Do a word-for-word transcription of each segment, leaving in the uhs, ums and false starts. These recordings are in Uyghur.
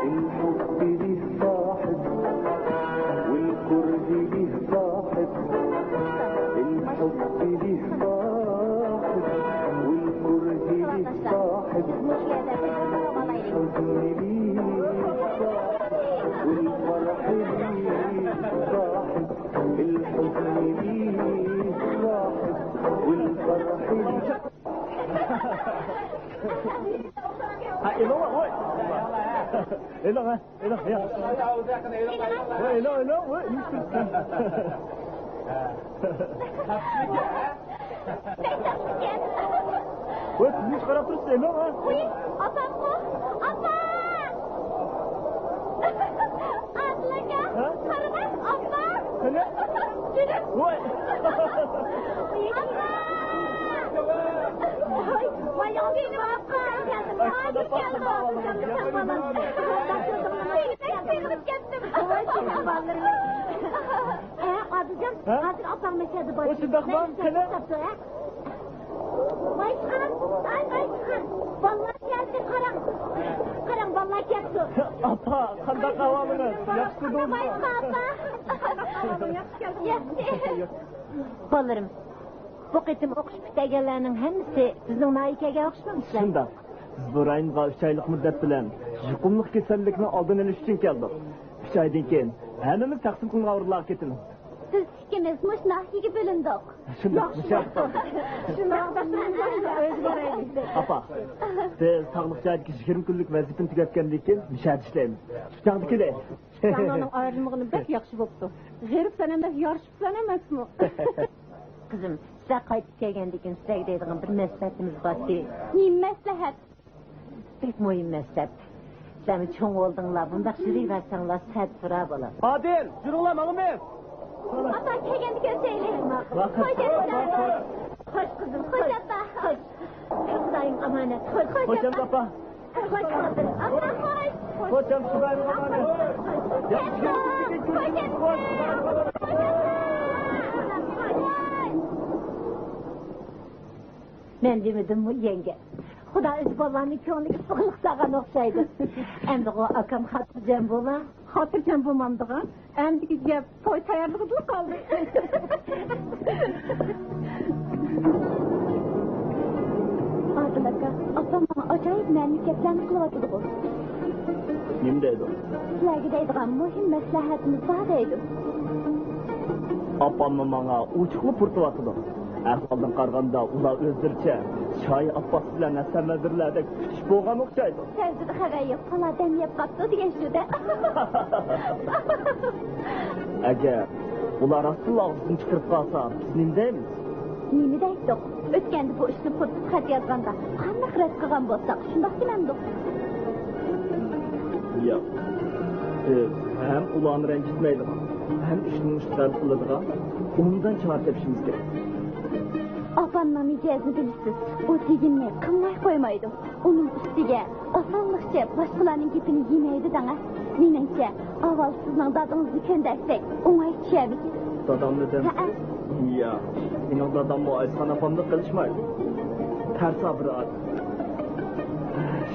الحب ليه صاحب والكره ليه صاحب. الحب ليه صاحب والكره ليه صاحب. الحزن ليه صاحب والفرح ليه صاحب. الحزن ليه صاحب والفرح ليه. ها، إلو، وي. إلو، ها، إلو، يا. وي، إلو، إلو، وي، يمكن. وي، تنش قاراپ تۇرسىز، ئىلو، ها. وي، ئاپامغۇ، ئاپا. ئابلىكا، ھە؟ قارىماي، ئاپا. قېنى؟ جېنىم. ۋاي. ئاپا. ۋاي، ۋاي، جېنىم ئاپا. كەلدىم، كەلدىم. سېغىنىپ كەتتىم. ۋاي، جېنىم بالىلىرىم. ئە، ئادىلجان، ھە؟ ھازىر ئاپاڭ مەشەدە بار. ئۇ شۇنداقمۇ؟ قېنى؟ ۋايسىخان، ۋاي، ۋايسىخان. بالىلار كەلدى، قاراڭ. قاراڭ، بالىلار كەپتۇ. ئاپا، قانداق ئەھۋالىڭىز؟ ياخشىمۇ؟ ۋايسىخان ئاپا. ياخشى. بالىلىرىم، بۇ قېتىم ئوقۇش پۈتتۈرگەنلەرنىڭ ھەممىسى بىزنىڭ ناھىيەگە كەلگەن، ئوخشىمامسىلەر؟ شۇنداق. بىز بۇ رايونغا ئۈچ ئايلىق مۇددەت بىلەن يۇقۇملۇق كېسەللىكنىڭ ئالدىنى ئېلىش ئۈچۈن كەلدۇق. ئۈچ ئايدىن كېيىن ھەممىمىز تەقسىم قىلىنغان ئورۇنلارغا كېتىمىز. بىز ئىككىمىز مۇشۇ ناھىيەگە بۆلۈندۇق. شۇنداق، مۇشۇ. شۇنداق. ئاپا، بىز ساغلىق جايىدىكى يىگىرمە كۈنلۈك ۋەزىپىنى تۈگەتكەندىن كېيىن مۇشۇ يەردە ئىشلەيمىز. شۇ چاغدا كېلەي. ساڭلارنىڭ ئايرىلمىغىنى بەك ياخشى بوپتۇ. غېرىب سەنەم بەك يارىشىپسەن ئەمەسمۇ؟ قىزىم، سىلەر قايتىپ كەلگەندىن كېيىن سىلەرگە دەيدىغان بىر مەسلىھەتىمىز بارتى. نېمە مەسلىھەت؟ بەك مۇھىم مەسلىھەت. سىلەرمۇ چوڭ بولدۇڭلار، بۇنداق يۈرۈۋەرسەڭلار سەت پۇرا بولار. ئادىل، يۈرۈڭلار، ماڭىمىز. ئاپا، كەلگەندە كۆرۈشەيلى. خوش ئاپا. خوش قىزىم، خوش ئاپا. خوش. خۇدايىم ئامانەت. خوش، خوش ئاپا. خوش ئاپا. خوش ئاپا. خوش ئاپا. خوش ئاپا. خوش ئاپا. خوش ئاپا. مەن دېمىدىممۇ يەڭگە؟ خۇدا ئۆزى بالىلارنىڭ كۆڭلىگە ئىسسىقلىق سالغان ئوخشايدۇ. ئەمدىغۇ ئاكام خاتىرجەم بولا. خاتىرجەم بولمامدىغان؟ ئەمدىكى گەپ توي تەييارلىقىدىلا قالدى. ئابدۇللا ئاكا، ئاپام ماڭا ئاجايىپ مەنىلىك گەپلەرنى قىلىۋاتىدىغۇ. نېمە دەيدۇ؟ سىلەرگە دەيدىغان مۇھىم مەسلىھەتىمىز بار دەيدۇ. ئاپاممۇ ماڭا ئوچۇقلا پۇرىتىۋاتىدۇ. ئەھۋالدىن قارىغاندا، ئۇلار ئۆزلىرىچە شاھى ئابباس بىلەن ھەسەن ۋەزىرلەردەك كۈتۈشۈپ بولغان ئوخشايدۇ. سەۋزىدە خەۋەر يوق، پالادەم يەپ قاپتۇ دېگەن شۇ-دە. ئەگەر ئۇلار راستتىنلا ئاغزىدىن چىقىرىپ قالسا، بىز نېمە دەيمىز؟ نېمە دەيتتۇق؟ ئۆتكەندە بۇ ئىشنى پۇرسەت خەت يازغاندا قانداق رەت قىلغان بولساق، شۇنداق دېمەمدۇق؟ ياق. بىز ھەم ئۇلارنى رەنجىتمەيدىغان، ھەم ئىشنى مۇشۇ تەرەپ قىلىدىغان ئوبدان چارە تېپىشىمىز كېرەك. ئاپامنىڭ مىجەزىنى بىلىسىز، ئۇ دېگىنىنى قىلماي قويمايدۇ. ئۇنىڭ ئۈستىگە ئاسانلىقچە باشقىلارنىڭ گېپىنى يېمەيدۇ دەڭە. مېنىڭچە، ئاۋۋال سىزنىڭ دادىڭىزنى كۆندەرسەك، ئوڭاي چۈشەرمىكىن؟ دادامنى دەمسىز؟ ھەئە. ياق، مېنىڭ داداممۇ ئايسىخان ئاپامدەك قىلىشمايدۇ. تەرسا بىر ئادەم.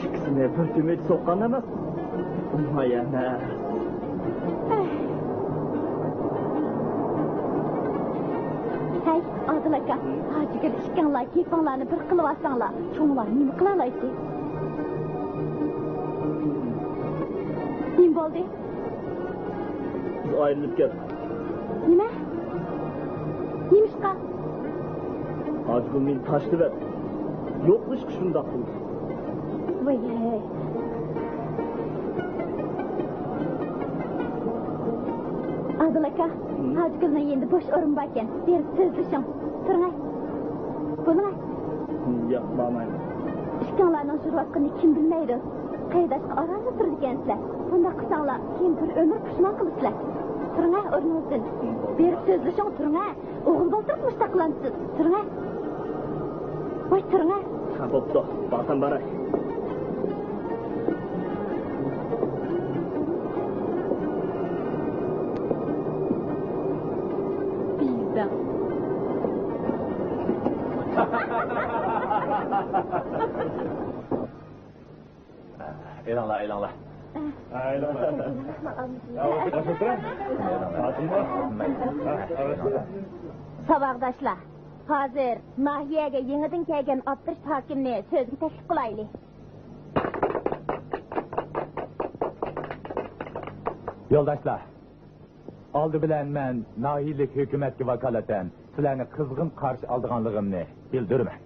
ئىككىسىنى بىر تۈمۈچ سوققان ئەمەسمۇ؟ ئوڭاي ئەمەس. ھەي، ئادىل ئاكا، ھاجىگۈل ئىككىڭلار گېپىڭلارنى بىر قىلىۋالساڭلار، چوڭلار نېمە قىلالايتتى؟ نېمە بولدى؟ بىز ئايرىلىپ كەتتۇق. نېمە؟ نېمىشقا؟ ھاجىگۈل مېنى تاشلىۋەتتى. يوقلىشىشقا شۇنداق قىلدى. ۋاي. ئادىل ئاكا، ھاجىگۈلنىڭ يېنىدا بوش ئورۇن باركەن، بېرىپ سۆزلىشىڭ. تۇرۇڭە. بولۇڭە. ياق، بارمايمەن. ئىككىڭلارنىڭ يۈرۈۋاتقىنىنى كىم بىلمەيدۇ؟ قېرىنداشقا ئارانلا تۇرىدىكەنسىلەر. بۇنداق قىلساڭلار، كېيىن بىر ئۆمۈر پۇشمان قىلىسىلەر. تۇرۇڭە ئورنىڭىزدىن. بېرىپ سۆزلىشىڭ، تۇرۇڭە. ئوغۇل بالدۇرۇپ مۇشتاق قىلامسىز؟ تۇرۇڭە. ۋاي، تۇرۇڭە. ھە، بوپتۇ. بارسام باراي. بىزدە. ئېلىڭلار، ئېلىڭلار. ساۋاقداشلار، ھازىر ناھىيەگە يېڭىدىن كەلگەن ئابدۇرېشىت ھاكىمنى سۆزگە تەكلىپ قىلايلى. يولداشلار، ئالدى بىلەن مەن ناھىيەلىك ھۆكۈمەتكە ۋاكالىتەن سىلەرنى قىزغىن قارشى ئالىدىغانلىقىمنى بىلدۈرىمەن.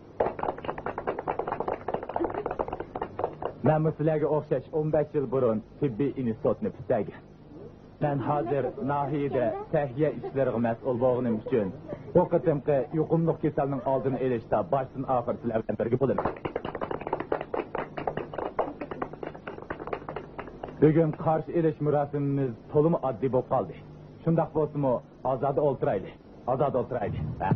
مەنمۇ سىلەرگە ئوخشاش ئون بەش يىل بۇرۇن تېببىي ئىنستىتۇتنى پۈتتۈرگەن. مەن ھازىر ناھىيەدە سەھىيە ئىشلىرىغا مەسئۇل بولغىنىم ئۈچۈن، بۇ قېتىمقى يۇقۇملۇق كېسەلنىڭ ئالدىنى ئېلىشتا باشتىن ئاخىر سىلەر بىلەن بىرگە بولىمەن. بۈگۈن قارشى ئېلىش مۇراسىمىمىز تولىمۇ ئاددىي بولۇپ قالدى. شۇنداق بولسىمۇ، ئازادە ئولتۇرايلى. ئازادە ئولتۇرايلى. ھە.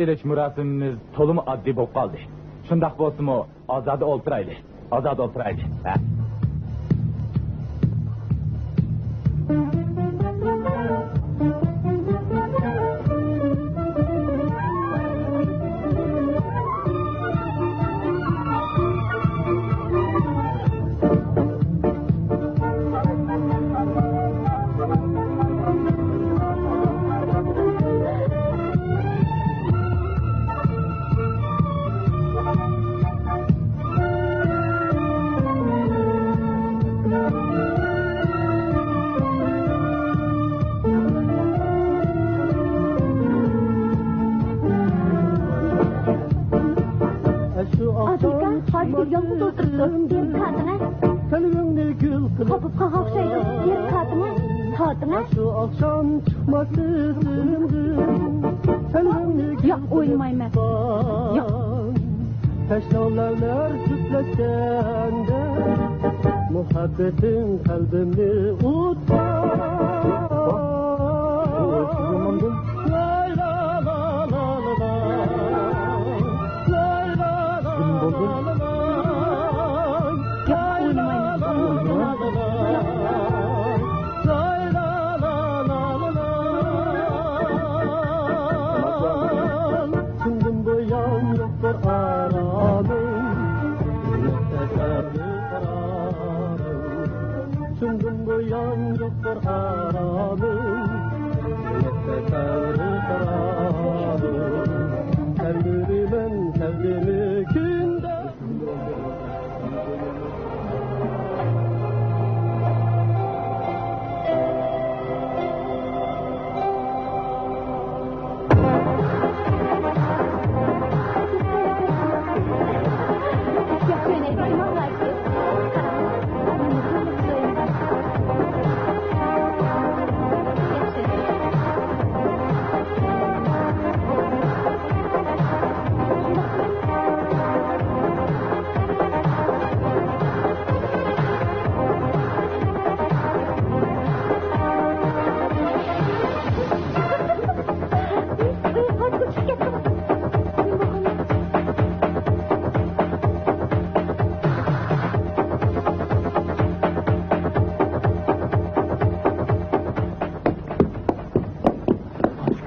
ئېلىش مۇراسىمىمىز تولىمۇ ئاددىي بولۇپ قالدى. شۇنداق بولسىمۇ، ئازادە ئولتۇرايلى. ئازادە ئولتۇرايلى. ھە. ئادىلكا، ھازىر يالغۇز ئولتۇرۇپتۇ. بېرىپ تارتىڭە. قاپىپ قالغان ئوخشايدۇ. بېرىپ تارتىڭە. تارتىڭە. ياق، ئوينىمايمەن. ياق. تەشنالارلار جۈپلەشكەندە، مۇھەببىتىڭ قەلبىمنى ئۇتقان. بۇ ئۆلچىگە ماڭدىم. نېمە بولدى؟ ياق، ئوينىمايمەن. ياق. شۇندىن بۇيان يوقتۇر ئارامىم، يوق تەسەللى قارارىم. شۇندىن بۇيان يوقتۇر ئارامىم،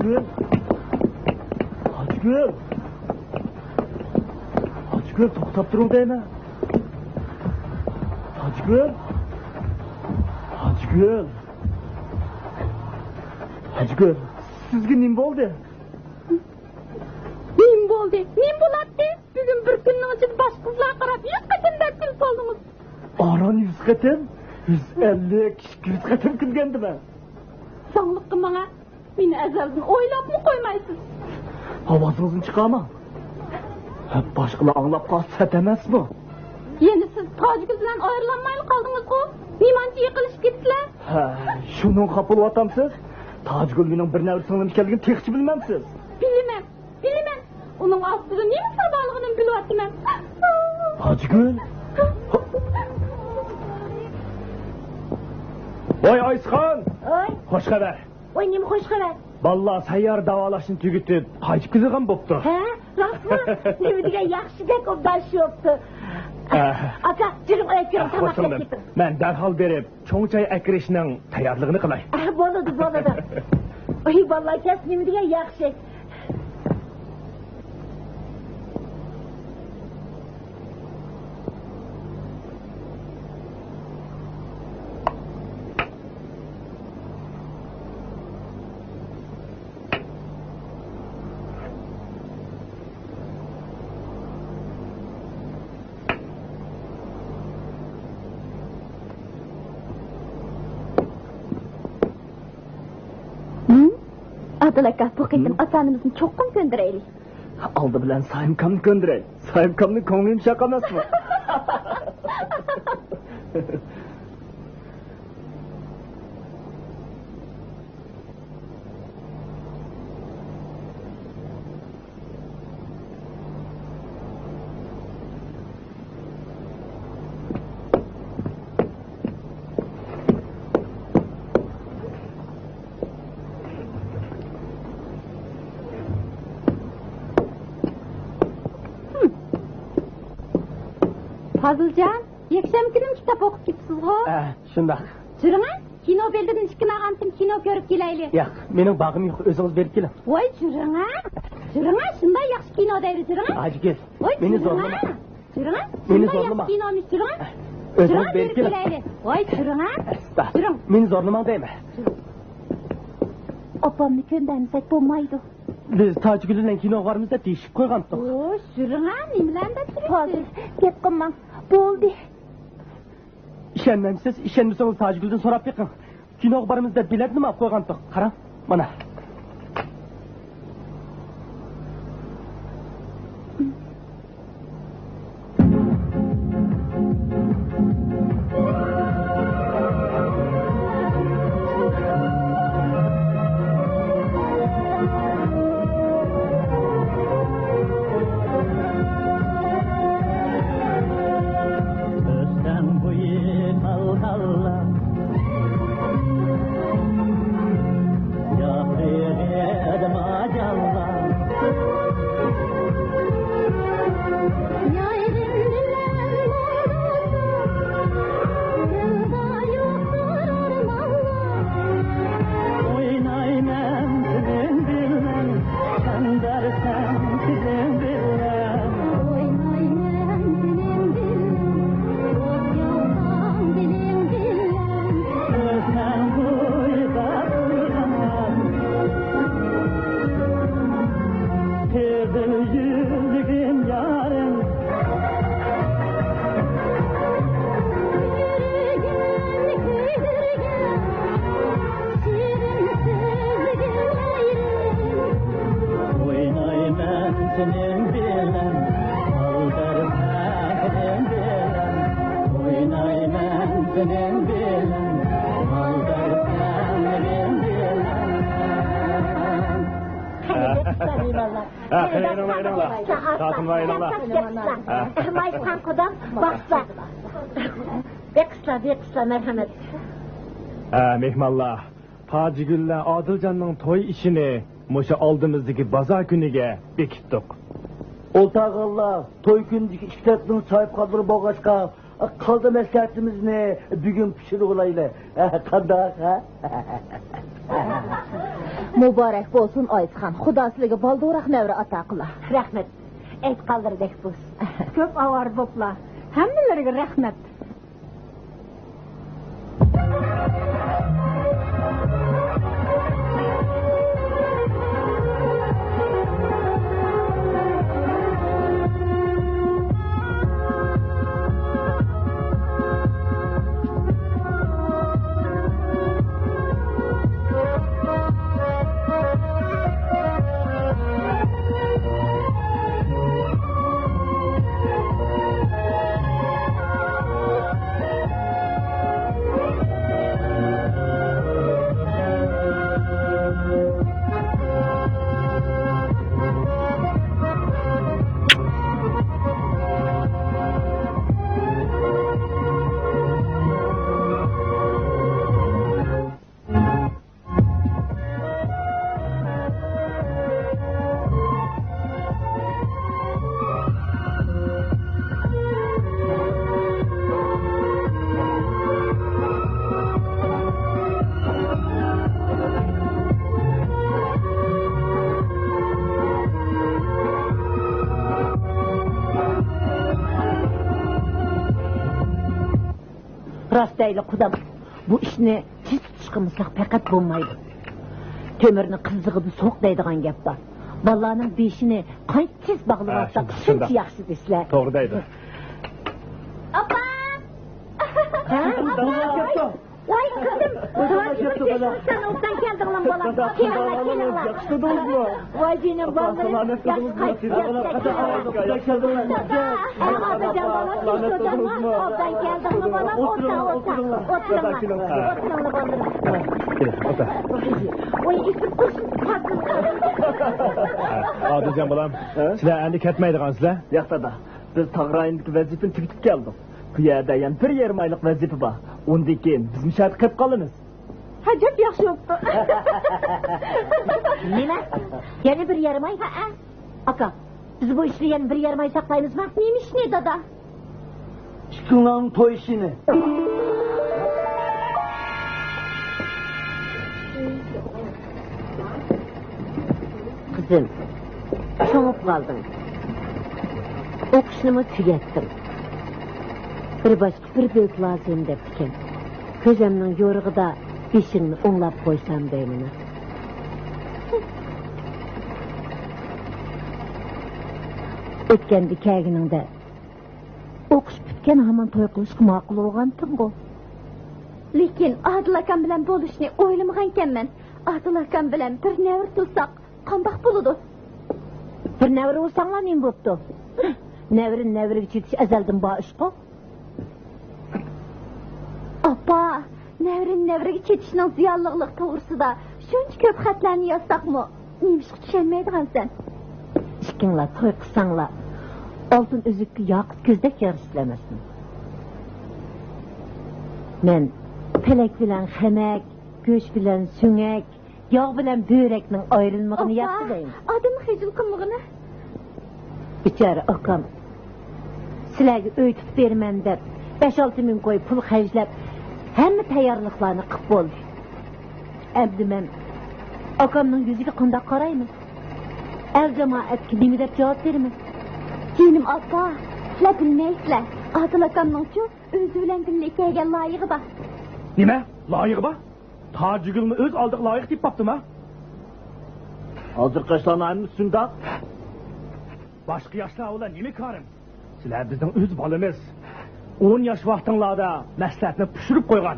تاجگۈل! تاجگۈل! تاجگۈل، توختاپ تۇرۇڭ دەيمەن! تاجگۈل! تاجگۈل! تاجگۈل! سىزگە نېمە بولدى؟ نېمە بولدى؟ نېمە بولاتتى؟ بۈگۈن بىر كۈننىڭ ئىچىدە باشقا قىزلارغا قاراپ يۈز قېتىم بەك كۈلۈپ بولدىڭىز. ئاران يۈز قېتىم؟ يۈز ئەللىك، ئىككى يۈز قېتىم كۈلگەندىمەن. زاڭلىققا ماڭا. مېنى ئەزەلدىن ئويلاپمۇ قويمايسىز. ئاۋازىڭىزنى چىقارماڭ. ھە، باشقىلار ئاڭلاپ قالسا سەت ئەمەسمۇ؟ يەنە سىز تاجگۈل بىلەن ئايرىلالمايلا قالدىڭىزغۇ؟ نېمانچە يېقىنلىشىپ كېتىپسىلەر؟ ھە، شۇنىڭغا خاپا بولۇۋاتامسىز؟ تاجگۈل مېنىڭ بىر نەۋرە سىڭلىم ئىكەنلىكىنى تېخىچە بىلمەمسىز؟ بىلىمەن، بىلىمەن. ئۇنىڭ ئاستىدا نېمە سىر بارلىقىنىمۇ بىلىۋاتىمەن. تاجگۈل! ۋاي ئايسىخان! ۋاي! خوش خەۋەر! ۋاي، نېمە خوش خەۋەر؟ بالىلار سەييارە داۋالاشنى تۈگىتىپ، قايتىپ كېلىدىغان بوپتۇ. ھە؟ راستمۇ؟ نېمە دېگەن ياخشى گەپ، ئوبدان شۇ بوپتۇ. ئە. ئاكا، جۈرۈڭ، ئۆيگە كىرىڭ، ھە، تاماق خوش يەپ خانىم. كېتىڭ. مەن دەرھال بېرىپ، چوڭ چاي ئەكىرىشنىڭ تەييارلىقىنى قىلاي. ئە، بولىدۇ، بولىدۇ. ئۇي، بالىلار كەلسە نېمە دېگەن ياخشى. ھىم؟ ئادىل ئاكا، بۇ قېتىم ھىم؟ ئاتا-ئانىمىزنى چوقۇم كۆندۈرەيلى. ئالدى بىلەن سايىمكامنى كۆندۈرەي. سايىمكامنىڭ كۆڭلى يۇمشاق ئەمەسمۇ؟ پازىلجان، يەكشەنبە كۈنىمۇ كىتاب ئوقۇپ كېتىسىزغۇ؟ ئە، شۇنداق. جۈرۈڭە، كىنو بېلىتىدىن ئىككىنى ئالغانتىم، كىنو كۆرۈپ كېلەيلى. ياق، مېنىڭ باغىم يوق، ئۆزىڭىز بېرىپ كېلىڭ. ۋاي، جۈرۈڭە، جۈرۈڭە، شۇنداق ياخشى كىنو دەيدۇ، جۈرۈڭە. ئاجىگۈل، ۋاي، مېنى جۈرۈڭە. زورلىما. جۈرۈڭە، مېنى شۇنداق زورلىما. ياخشى كىنومىش، جۈرۈڭە. ئۆزىڭىز جۈرۈڭە، بېرىپ بېرىپ كېلىڭ. كېلەيلى. ۋاي، جۈرۈڭە. ئەستا. جۈرۈڭ. مېنى زورلىماڭ دەيمەن. جۈرۈڭ. ئاپامنى كۆندەرمىسەك بولمايدۇ. بىز تاجگۈل بىلەن كىنوغا بارىمىز دەپ دېيىشىپ قويغانتۇق. ۋوي، جۈرۈڭە، نېمىلەرنى دەپ تۇرىسىز؟ ھازىر گەپ قىلماڭ. بولدى. ئىشەنمەمسىز؟ ئىشەنمىسىڭىز تاجگۈلدىن سوراپ بېقىڭ. كىنوغا بارىمىز دەپ بېلەتنىمۇ ئاپ قويغانتۇق. قاراڭ، مانا. ئۆستەڭ بويى تال-تاللا، ياق بېغىدا ماجانلا. يايلىم بىلەن ماڭغۇچە، دىلدا يوقتۇر ئارمانلار. ئوينايمەن سېنىڭ بىلەن، سەن بەرسەڭ سېنىڭ بىلەن. ئوينايمەن سېنىڭ بىلەن، ئوت ياقساڭ دىلىڭ بىلەن. ئۆتمەڭ بويىدا تۇرغان قىزىل يۈزلۈكۈم يارىم. يۈرىكىمنى كۆيدۈرگەن شېرىن سۆزلىرىڭ ئايرىم. ئوينايمەن سېنىڭ بىلەن، ئالدىرىسەن سېنىڭ بىلەن. ئوينايمەن سېنىڭ بىلەن، ئالدىرىسەن مېنىڭ بىلەن. قېنى، بېقىشلا مېھمانلار. ھە، قېنى، ئېلىڭلار، ئېلىڭلار. تارتىنما، ئېلىڭلار. ھە. مايسىخان قۇدام، باقسا. بېقىشلا، بېقىشلا، مەرھەمەت. ھە، مېھمانلار. تاجىگۈل بىلەن ئادىلجاننىڭ توي ئىشىنى مۇشۇ ئالدىمىزدىكى بازار كۈنىگە بېكىتتۇق. ئولتۇرغانلار، توي كۈنىدىكى ئىككى تەرەپنىڭ ساھىبخانلىرى بولغاچقا، قالدى مەسلىھەتىمىزنى بۈگۈن پىشۇرۇۋالايلى. قانداق، ھە؟ مۇبارەك بولسۇن ئايسىخان، خۇدا سىلىگە بالدۇرراق نەۋرە ئاتا قىلا. رەھمەت. ئەيت قالدۇردەك بولسۇن. كۆپ ئاۋارە بوپلا. ھەممىلىرىگە رەھمەت. راست دەيلى قۇدام، بۇ ئىشنى تېز تۇتۇشقا مىساق پەقەت بولمايدۇ. تۆمۈرنى قىزىغىدا سوق دەيدىغان گەپ بار. بالىلارنىڭ بېشىنى قانچە تېز باغلىۋالساق، شۇنچە ياخشى دەيسىلەر. توغرا دەيدۇ. ئاپا! ھە؟ ۋاي قىزىم، سەن ئوبدان كەلدىڭلام بالام. كېلىڭلار، كېلىڭلار. ۋاي جېنىم بالىلىرىم، ياخشى قايتىپ كەلدىڭلار. دادا، ئادىلجان بالام، ئوبدان كەلدىڭلار بالام. ئولتۇرۇڭلار، ئولتۇرۇڭلار. ئولتۇرۇڭلار بالىلىرىم. ۋاي ئېسىل قوشۇن. ئادىلجان بالام، سىلەر ئەمدى كەتمەيدىغانسىلەر؟ ياق دادا، بىز تاغ رايونىدىكى ۋەزىپىنى تۈگىتىپ كەلدۇق. بۇ يەردە يەنە بىر يېرىم ئايلىق ۋەزىپە بار. ئۇندىن كېيىن بىز مۇشۇ يەردە قېلىپ قالىمىز. ئەجەب ياخشى بوپتۇ. نېمە؟ يەنە بىر يېرىم ئاي؟ ھەئە. ئاكا، بىز بۇ ئىشنى يەنە بىر يېرىم ئاي ساقلايمىزمۇ؟ نېمە ئىشنى، دادا؟ ئىككىڭلارنىڭ توي ئىشىنى. قىزىم، چوڭۇپ قالدىڭ. ئوقۇشنىمۇ تۈگەتتىڭ. بىر باشقا بىر بۆك لازىم دەپتىكەن. كۆزەمنىڭ يورۇقىدا بېشىڭنى ئوڭلاپ قويسام دەيمەن. ئۆتكەندە كەلگىنىڭدە ئوقۇش پۈتكەن ھامان توي قىلىشقا ماقۇل بولغانتىڭغۇ. لېكىن ئادىل ئاكام بىلەن بولۇشنى ئويلىمىغانىكەنمەن. ئادىل ئاكام بىلەن بىر نەۋرە تۇرساق قانداق بولىدۇ؟ بىر نەۋرە ئۇرساڭلار نېمە بوپتۇ؟ نەۋرە نەۋرىگە چېتىش ئەزەلدىن بار ئىشقۇ. ئاپا، نەۋرىنى نەۋرىگە چېتىشنىڭ زىيانلىقلىقى توغرىسىدا شۇنچە كۆپ خەتلەرنى يازساقمۇ، نېمىشقا چۈشەنمەيدىغانسەن؟ ئىككىڭلار توي قىلساڭلار، ئالتۇن ئۈزۈككە ياقۇت كۆزدەك يارىشىپتۇ ئەمەسمۇ؟ مەن پەلەك بىلەن خەمەك، گۆش بىلەن سۆڭەك، ياغ بىلەن بۆرەكنىڭ ئايرىلمىغىنى ياخشى دەيمەن. ئاپا، ئادەمنى خىجىل قىلمىغىنە. بىچارە ئاكام، سىلەرگە ئۆي تۇتۇپ بېرىمەن دەپ، بەش-ئالتە مىڭ كوي پۇل خەجلەپ، ھەممە تەييارلىقلارنى قىلىپ بولدى. ئەمدى مەن ئاكامنىڭ يۈزىگە قانداق قارايمەن؟ ئەل-جامائەتكە نېمە دەپ جاۋاب بېرىمەن؟ جېنىم ئاپا، سىلەر بىلمەيسىلەر. ئادىل ئاكامنىڭچۇ ئۆزى بىلەن بىللە كەلگەن لايىقى بار. نېمە؟ لايىقى بار؟ تاجىگۈلمۇ ئۆز ئالدىغا لايىق تېپىپ باپتىما؟ ھازىرقى ياشلارنىڭ ھەممىسى شۇنداق. باشقا ياشلار بىلەن نېمە كارىم؟ سىلەر بىزنىڭ ئۆز بالىمىز. ئون ياش ۋاقتىڭلاردا مەسلىھەتنى پىشۇرۇپ قويغان.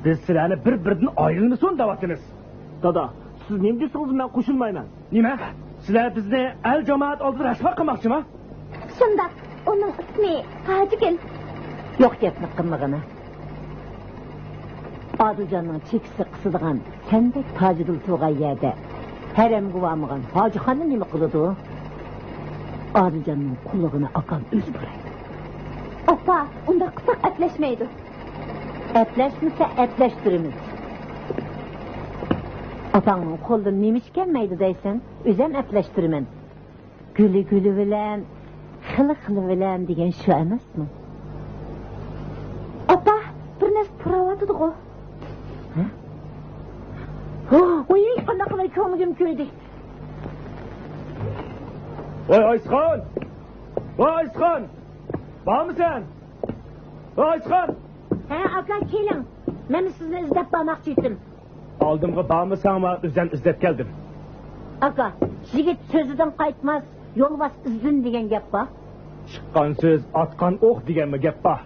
بىز سىلەرنى بىر-بىرىدىن ئايرىلمىسۇن دەۋاتىمىز. دادا، سىز نېمە دېسىڭىز مەن قوشۇلمايمەن. نېمە؟ سىلەر بىزنى ئەل-جامائەت ئالدىدا رەسۋا قىلماقچىما؟ شۇنداق، ئۇنىڭ ئىسمى تاجىگۈل. يوق گەپنى قىلمىغىنە. ئادىلجاننىڭ چېكىسى قىسىدىغان سەندەك تاجىدىل تۇرغان يەردە ھەرەمگە بارمىغان ھاجىخاننى نېمە قىلىدۇ؟ ئادىلجاننىڭ قۇلىقىنى ئاكام ئۆزى بۇرايدۇ. ئاپا، ئۇنداق قىلساق ئەپلەشمەيدۇ. ئەپلەشمىسە ئەپلەشتۈرىمىز. ئاپاڭنىڭ قولىدىن نېمە ئىش كەلمەيدۇ دەيسەن؟ ئۆزەم ئەپلەشتۈرىمەن. گۈلى گۈلى بىلەن، خىلى خىلى بىلەن دېگەن شۇ ئەمەسمۇ؟ ئاپا، بىر نەرسە پۇراۋاتىدىغۇ. ھە؟ ۋوي، قانداق قىلاي، كۆڭلۈم كۆيدى. ۋاي ئايسىخان! ۋاي ئايسىخان! بارمۇسەن؟ ۋاي ئايسىخان! ھە، ئاكا، كېلىڭ. مەن سىزنى ئىزدەپ بارماقچى ئىدىم. ئالدىمغا بارمىساڭمۇ ئۆزۈم ئىزدەپ كەلدىم. ئاكا، يىگىت سۆزىدىن قايتماس، يولۋاس ئىزدىن دېگەن گەپ بار. چىققان سۆز، ئاتقان ئوق دېگەنمۇ گەپ بار.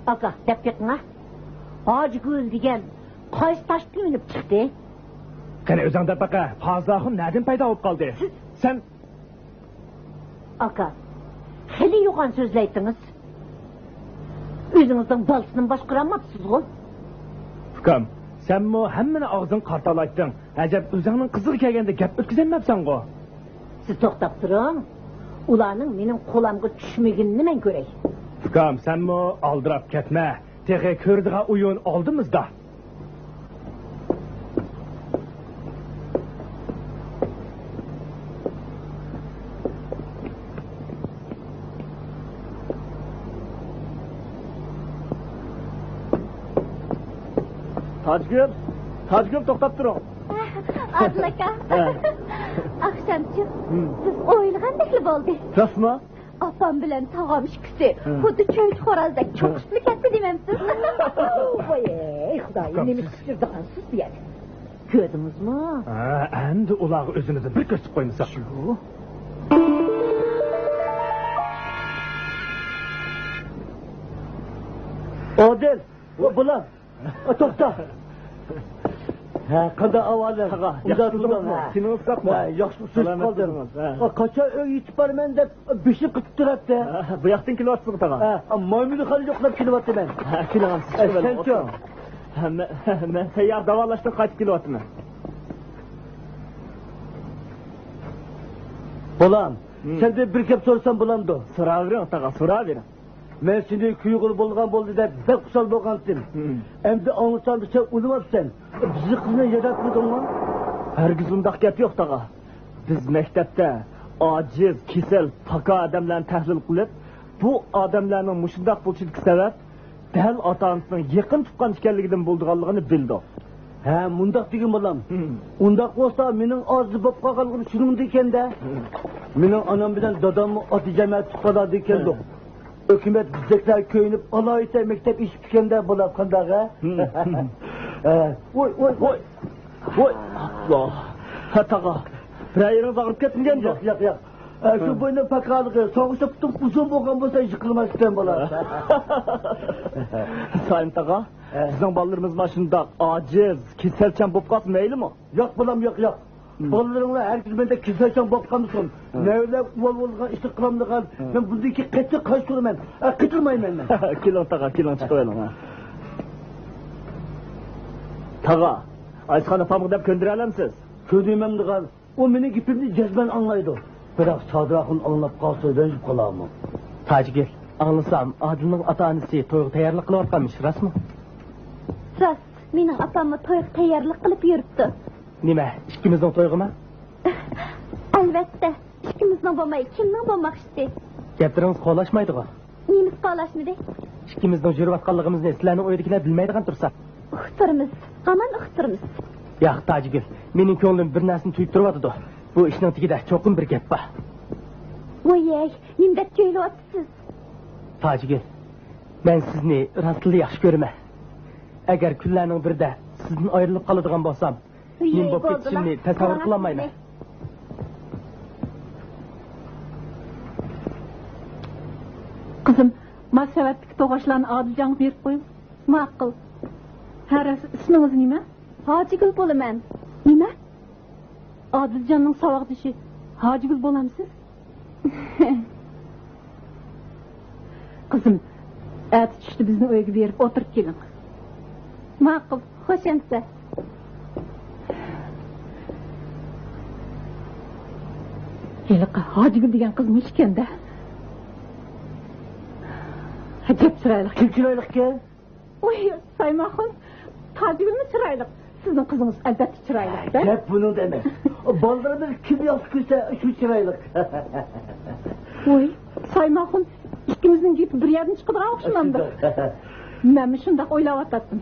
ئاكا، دەپ بېقىڭا. ھاجىگۈل دېگەن قايسى تاشتىن مىنىپ چىقتى؟ قېنى ئۆزۈڭ دەپ بېقە، پازىل ئاخۇن نەدىن پەيدا بولۇپ قالدى؟ سىز سەن ئاكا، خېلى يوغان سۆزلەيتتىڭىز. ئۆزىڭىزنىڭ بالىسىنىمۇ باشقۇرالماپسىزغۇ. ئۇكام، سەنمۇ ھەممىنى ئاغزىڭغا قارىتالايتتىڭ. ئەجەب، ئۆزۈڭنىڭ قىزىغا كەلگەندە گەپ ئۆتكۈزەلمەپسەنغۇ. سىز توختاپ تۇرۇڭ. ئۇلارنىڭ مېنىڭ قولامغا چۈشمىگىنىنى مەن كۆرەي. ئۇكام، سەنمۇ ئالدىراپ كەتمە. تېخى كۆرىدىغان ئويۇن ئالدىمىزدا. تاجگۈل، تاجگۈل، توختاپ تۇرۇڭ. ئادىل ئاكا. ھە. ئاخشامچۇ، ھىم. بىز ئويلىغاندەكلا بولدى. راستمۇ؟ ئاپام بىلەن تاغام ئىككىسى ھە. خۇددى چۆچە خوراز دەك ھە. چوقۇشۇپلا كەتتى دېمەمسىز؟ ۋاي، خۇدايىم، نېمە قىچقىردىغانسىز بۇ يەردە. كۆردىڭىزمۇ؟ ھە، ئەمدى ئۇلارغا ئۆزىمىزنى بىر كۆرسىتىپ قويمىساق. شۇ. ئادىل، بۇ، بۇلار. ئا، توختا. ھە، قانداق ئەھۋالىڭ؟ تاغا، ياخشى تۇردۇڭمۇ؟ ھە. تېنىڭىز ساقمۇ؟ ھە، ياخشى، سۇسۇپ قالدىم. سالامەت تۇردىڭىز، ھە. ئا، قاچان ئۆيگە يېتىپ بارىمەن دەپ بېشىم قېتىپ تۇراتتى. ھە، بۇ ياقتىن كېلىۋاتىسىزغۇ، تاغا؟ ھە، مايمۇنخانا يوقلاپ كېلىۋاتىمەن. ھە، كېلىڭ، ھە، سىز چىقىۋېلىڭ، سەنچۇ؟ ئولتۇرۇڭ. ھە، مەن، مەن تەييار داۋالاشتىن قايتىپ كېلىۋاتىمەن. بالام، ھىم. سەندىن بىر گەپ سورىسام بولامدۇ؟ سوراۋېرىڭ، تاغا، سوراۋېرىڭ. مەن سېنى كۆيگۈر بولغان بولدى دەپ بەك خۇشال بولغانتىم. ھىم. ئەمدى ئاڭلىسام، سەن ئۇنىماپسەن. بىزنى قىزنى ياداتمىدىڭمۇ؟ ھەرگىز ئۇنداق گەپ يوق، تاغا. بىز مەكتەپتە ئاجىز، كېسەل، پاكا ئادەملەرنى تەھلىل قىلىپ، بۇ ئادەملەرنىڭ مۇشۇنداق بولۇشىدىكى سەۋەب دەل ئاتا-ئانىسىنىڭ يېقىن تۇغقان ئىكەنلىكىدىن بولىدىغانلىقىنى بىلدۇق. ھە، مۇنداق دېگىن بالام. ھىم. ئۇنداق بولسا، مېنىڭ ئاجىز بولۇپ قالغانلىقىم شۇنىڭدىكەن-دە. ھىم. مېنىڭ ئانام بىلەن داداممۇ ئاتا جەمەت تۇغقانلاردىن كەلدۇق. ھىم. ھۆكۈمەت بىزدەكلەر كۆيۈنۈپ، ئالاھىدە مەكتەپ ئېچىپتىكەن-دە، بۇلار قانداق، ھە؟ ھىم، ھىم. ھە، ۋوي، ۋوي، ۋوي. ۋوي، ئاللا. ھە، تاغا. بىرەر يېرىڭىز ئاغرىپ كەتمىگەندۇ؟ ياق، ياق، ياق. ئە، شۇ ھە. بوينۇم پاكالىقى، ساڭغۇچە پۇتۇم ئۇزۇن بولغان بولسا يىقىلماس ئىكەن، بۇلار. سايىم تاغا، ھە. بىزنىڭ بالىلىرىمىز ماشۇنداق ئاجىز، كېسەلچان بولۇپ قالسا مەيلىمۇ؟ ياق، بالام، ياق، ياق. ھىم. بالىلىرىڭلار ھەرگىز مەندەك كېسەلچان بولۇپ قالمىسۇن. ھە. نەۋرىلەر ئۇۋال بولىدىغان ئىشنى قىلالمىغان. ھە. مەن بۇندىن كېيىن قەتئىي قارشى تۇرىمەن. ئە، قېتىلمايمەن مەن. كېلىڭ تاغا، كېلىڭ، چىقىۋېلىڭ، ھە. تاغا، ئايسىخان ئاپامغا دەپ كۆندۈرەلەمسىز؟ كۆندۈرمەمدىغان. ئۇ مېنىڭ گېپىمنى جەزمەن ئاڭلايدۇ. بىراق سادىراخۇن ئاڭلاپ قالسا رەنجىپ قالارمۇ؟ تاجىگۈل، ئاڭلىسام، ئادىلنىڭ ئاتا-ئانىسى تويغا تەييارلىق قىلىۋاتقانمىش، راستمۇ؟ راست، مېنىڭ ئاپاممۇ تويغا تەييارلىق قىلىپ يۈرۈپتۇ. نېمە، ئىككىمىزنىڭ تويغىمۇ؟ ئەلۋەتتە، ئىككىمىزنىڭ بولماي كىمنىڭ بولماقچىسى؟ گەپلىرىڭىز قولاشمايدىغۇ؟ نېمىسى قولاشمىدى؟ ئىككىمىزنىڭ يۈرۈۋاتقانلىقىمىزنى سىلەرنىڭ ئۆيدىكىلەر بىلمەيدىغان تۇرسا. ئۇقۇپ تۇرىمىز، ھامان ئۇقۇپ تۇرىمىز. ياق، تاجىگۈل، مېنىڭ كۆڭلۈم بىر نەرسىنى تۇيۇپ تۇرۇۋاتىدۇ. بۇ ئىشنىڭ تېگىدە چوقۇم بىر گەپ بار. ۋويەي، نېمە دەپ جۆيلۈۋاتىسىز؟ تاجىگۈل، مەن سىزنى راستلا ياخشى كۆرىمەن. ئەگەر كۈنلەرنىڭ بىرىدە سىزدىن ئايرىلىپ قالىدىغان بولسام، نېمە بولۇپ كېتىشىمنى تەسەۋۋۇر قىلالمايمەن. قىزىم، مانا سەۋەتتىكى توغاچلارنى ئادىلجانغا بېرىپ قويۇڭ. ماقۇل. ھە، راست، ئىسمىڭىز نېمە؟ ھاجىگۈل بولىمەن. نېمە؟ ئادىلجاننىڭ ساۋاقدىشى ھاجىگۈل بولامسىز؟ قىزىم، ئەتە چۈشتە بىزنىڭ ئۆيگە بېرىپ ئولتۇرۇپ كېلىڭ. ماقۇل، خوش ئەمىسە. ھېلىقى ھاجىگۈل دېگەن قىز مۇشۇ ئىكەن-دە. ئەجەب چىرايلىق. كىم چىرايلىقكەن؟ ۋوي، سايماخۇن، تاجىگۈلمۇ چىرايلىق. سىزنىڭ قىزىڭىز ئەلۋەتتە چىرايلىق-دە. گەپ بۇنىڭدا ئەمەس. بالىلىرىمىز كىم ياخشى كۆرسە، شۇ چىرايلىق. ۋوي، سايماخۇن، ئىككىمىزنىڭ گېپى بىر يەردىن چىقىدىغان ئوخشىمامدۇ؟ شۇنداق. مەنمۇ شۇنداق ئويلاۋاتاتتىم.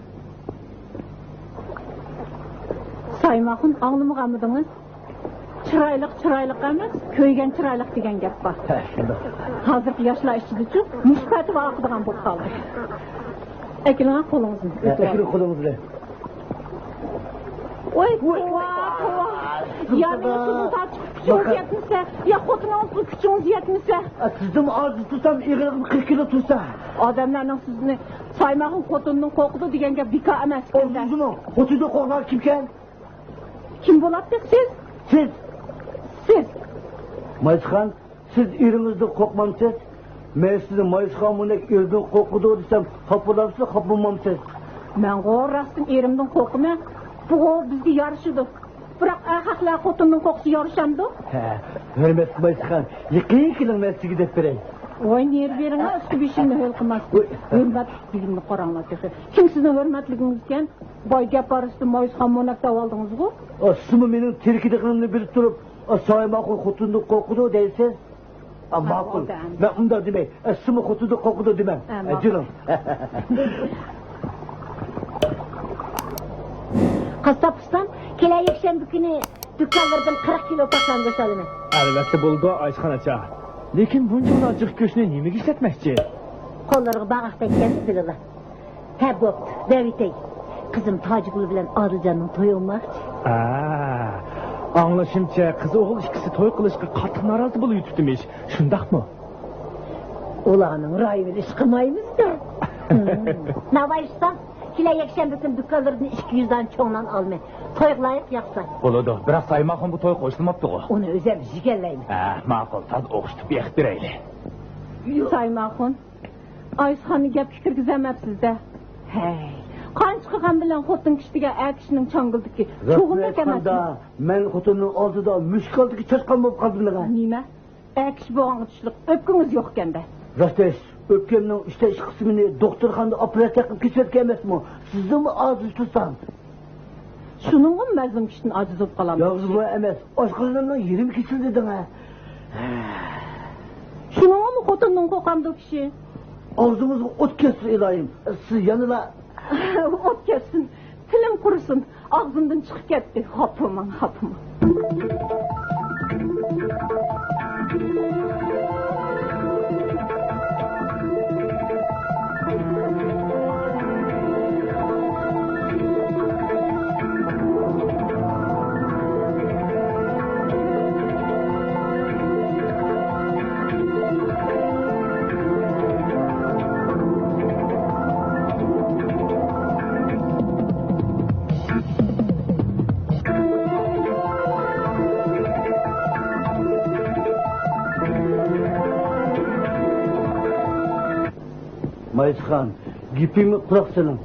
سايماخۇن، ئاڭلىمىغانمىدىڭىز؟ چىرايلىق چىرايلىق ئەمەس، كۆيگەن چىرايلىق دېگەن گەپ بار. ھە، شۇنداق. ھازىرقى ياشلار ئىچىدىچۇ مۇشۇ پەتىۋا ئاقىدىغان بولۇپ قالدى. ئەكېلىڭە قولىڭىزنى. ھە، ئۆتۈۋال. ئەكېلىڭ قولىڭىزنى. ۋاي، توۋا، توۋا. يا مېنىڭ سۇدىن تارتىشقا كۈچىڭىز يەتمىسە، يا خوتۇنىڭىزغا كۈچىڭىز يەتمىسە. ئە، سىزدىنمۇ ئاجىز تۇرسام، ئېغىرلىقىم قىرىق كىلو تۇرسا. ئادەملەرنىڭ سىزنى سايماخۇن خوتۇنىدىن قورقىدۇ دېگەن گەپ بىكار ئەمەس ئىكەن-دە. ئۇزۇنمۇ؟ خوتۇنىدىن قورقىدىغان كىمكەن؟ كىم بولاتتى سىز؟ سىز. سىز. مايسىخان، سىز ئېرىڭىزدىن قورقمامسىز؟ مەن سىزنى مايسىخان مۇنەك ئېرىدىن قورقىدۇ دېسەم، خاپا بولامسىز، خاپا بولمامسىز؟ مەنغۇ راستتىن ئېرىمدىن قورقىمەن. بۇغۇ بىزگە يارىشىدۇ. بىراق ئەرخەقلەر خوتۇندىن قورقسا يارىشامدۇ؟ ھە، ھۆرمەتلىك مايسىخان، يېقىن كېلىڭ، مەن سىزگە دەپ بېرەي. ۋاي، نېرى بېرىڭ، ئۈستى بېشىمنى ھۆل قىلماس. ھۆرمەتلىك دېگىننى قاراڭلار تېخى. كىم سىزنىڭ ھۆرمەتلىكىڭىزكەن؟ باي گەپ ئارىسىدا مايسىخان مۇنەك دەۋالدىڭىزغۇ؟ ئا، سىزمۇ مېنىڭ تېرىكىدىغىنىمنى بىلىپ تۇرۇپ، ئا، سايماخۇن خوتۇندىن قورقىدۇ دەيسىز؟ ئا، ماقۇل. مەن ئۇنداق دېمەي. ئا، سىزمۇ خوتۇندىن قورقىدۇ دېمەڭ. ئا، جېنىم. قاسساپ ئۇستام، كېلەر يەكشەنبە كۈنى دۇكانلىرىدىن قىرىق كىلو پاخلانغۇچ ئالىمەن. ئەلۋەتتە بولىدۇ، ئايسىخان ئاچا. لېكىن بۇنچىۋالا جىق گۆشنى نېمىگە ئىشلەتمەكچى؟ قوللىرىغا باغاق تەگكەندە بىلىلا. ھە، بوپتۇ، دەۋېتەي. قىزىم تاجىگۈل بىلەن ئادىلجاننىڭ تويى بولماقچى. ھە، ئاڭلىشىمچە، قىز ئوغۇل ئىككىسى توي قىلىشقا قاتتىق نارازى بولۇۋېتىپتىمىش. شۇنداقمۇ؟ ئۇلارنىڭ رايىنى ئىش قىلمايمىز-دە. ناۋاي ئۇستام، كېلەر يەكشەنبە كۈنى دۇكانلىرىدىن ئىككى يۈز دانە چوڭ نان ئالىمەن. تويغا لايىق ياقسا. بولىدۇ، بىراق سايماخۇن بۇ تويغا قوشۇلماپتىغۇ. ئۇنى ئۆزۈم يېگەنلەيمەن. ھە، ماقۇل، تازا ئوخشىتىپ بېقىپ بېرەيلى. سايماخۇن. ئايسىخاننى گەپكە كىرگۈزەلمەپسىز-دە. ھەي، قانچە قىلغان بىلەن خوتۇن كىشى دېگەن ئەر كىشىنىڭ چاڭگىلىدىكى چوغىمۇ ئەمەسمۇ؟ مەن خوتۇننىڭ ئالدىدا مۈشۈك ئالدىدىكى چاشقان بولۇپ قالدىم دېڭە. نېمە؟ ئەر كىشى بولغانغا تۇشلۇق ئۆپكىڭىز يوقكەن-دە. راست ئېيتىش، ئۆپكەمنىڭ ئۈچتىن ئىككى قىسمىنى دوختۇرخانىدا ئوپېراتسىيە قىلىپ كېسىۋەتكەن ئەمەسمۇ؟ سىزدىنمۇ ئاجىز تۇرسام. شۇنىڭغىمۇ مەزلۇم كىشىدىن ئاجىز بولۇپ قالامسىز؟ يالغۇز بۇ ئەمەس، ئاشقازىنىمنىڭ يېرىمى كېسىلدى دېڭە. شۇنىڭغىمۇ خوتۇندىن قورقامدۇ كىشى؟ ئاغزىڭىزغا ئوت كەتسۇن ئىلاھىم، سىز يەنىلا. ئوت كەتسۇن، تىلىم قۇرۇسۇن، ئاغزىمدىن چىقىپ كەتتى. خاپىماڭ، خاپىماڭ. مايسىخان، گېپىمگە قۇلاق سېلىڭ.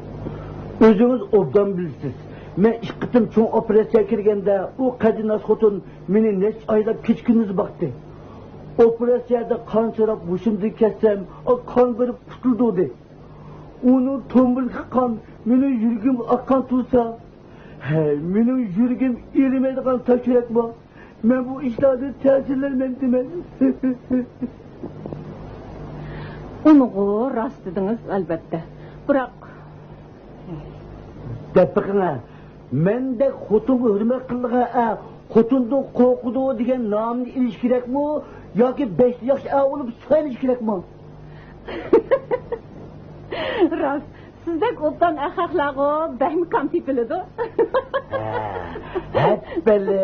ئۆزىڭىز ئوبدان بىلىسىز. مەن ئىككى قېتىم چوڭ ئوپېراتسىيەگە كىرگەندە، ئۇ قەدىناس خوتۇن مېنى نەچچە ئايلاپ كېچە-كۈندۈز باقتى. ئوپېراتسىيەدە قان سوراپ ھوشۇمدىن كەتسەم، قان بېرىپ قۇتۇلدۇردى. ئۇنىڭ تومۇرىدىكى قان مېنىڭ يۈرىكىمگە ئاققان تۇرسا، ھەي، مېنىڭ يۈرىكىم ئېرىمەيدىغان تاش يۈرەكمۇ؟ مەن بۇ ئىشلاردىن تەسىرلەنمەمدىمەن. ئۇنىغۇ راست دېدىڭىز، ئەلۋەتتە. بىراق، دەپ بېقىڭە، مەندەك خوتۇنغا ھۆرمەت قىلىدىغان ئەر خوتۇندىن قورقىدۇ دېگەن نامنى ئېلىش كېرەكمۇ ياكى بەشتە ياخشى ئەر بولۇپ سايلىنىش كېرەكمۇ؟ راست، سىزدەك ئوبدان ئەخلاقلارغۇ بەكمۇ كام تېپىلىدۇ. ھە، ھەپپىلى.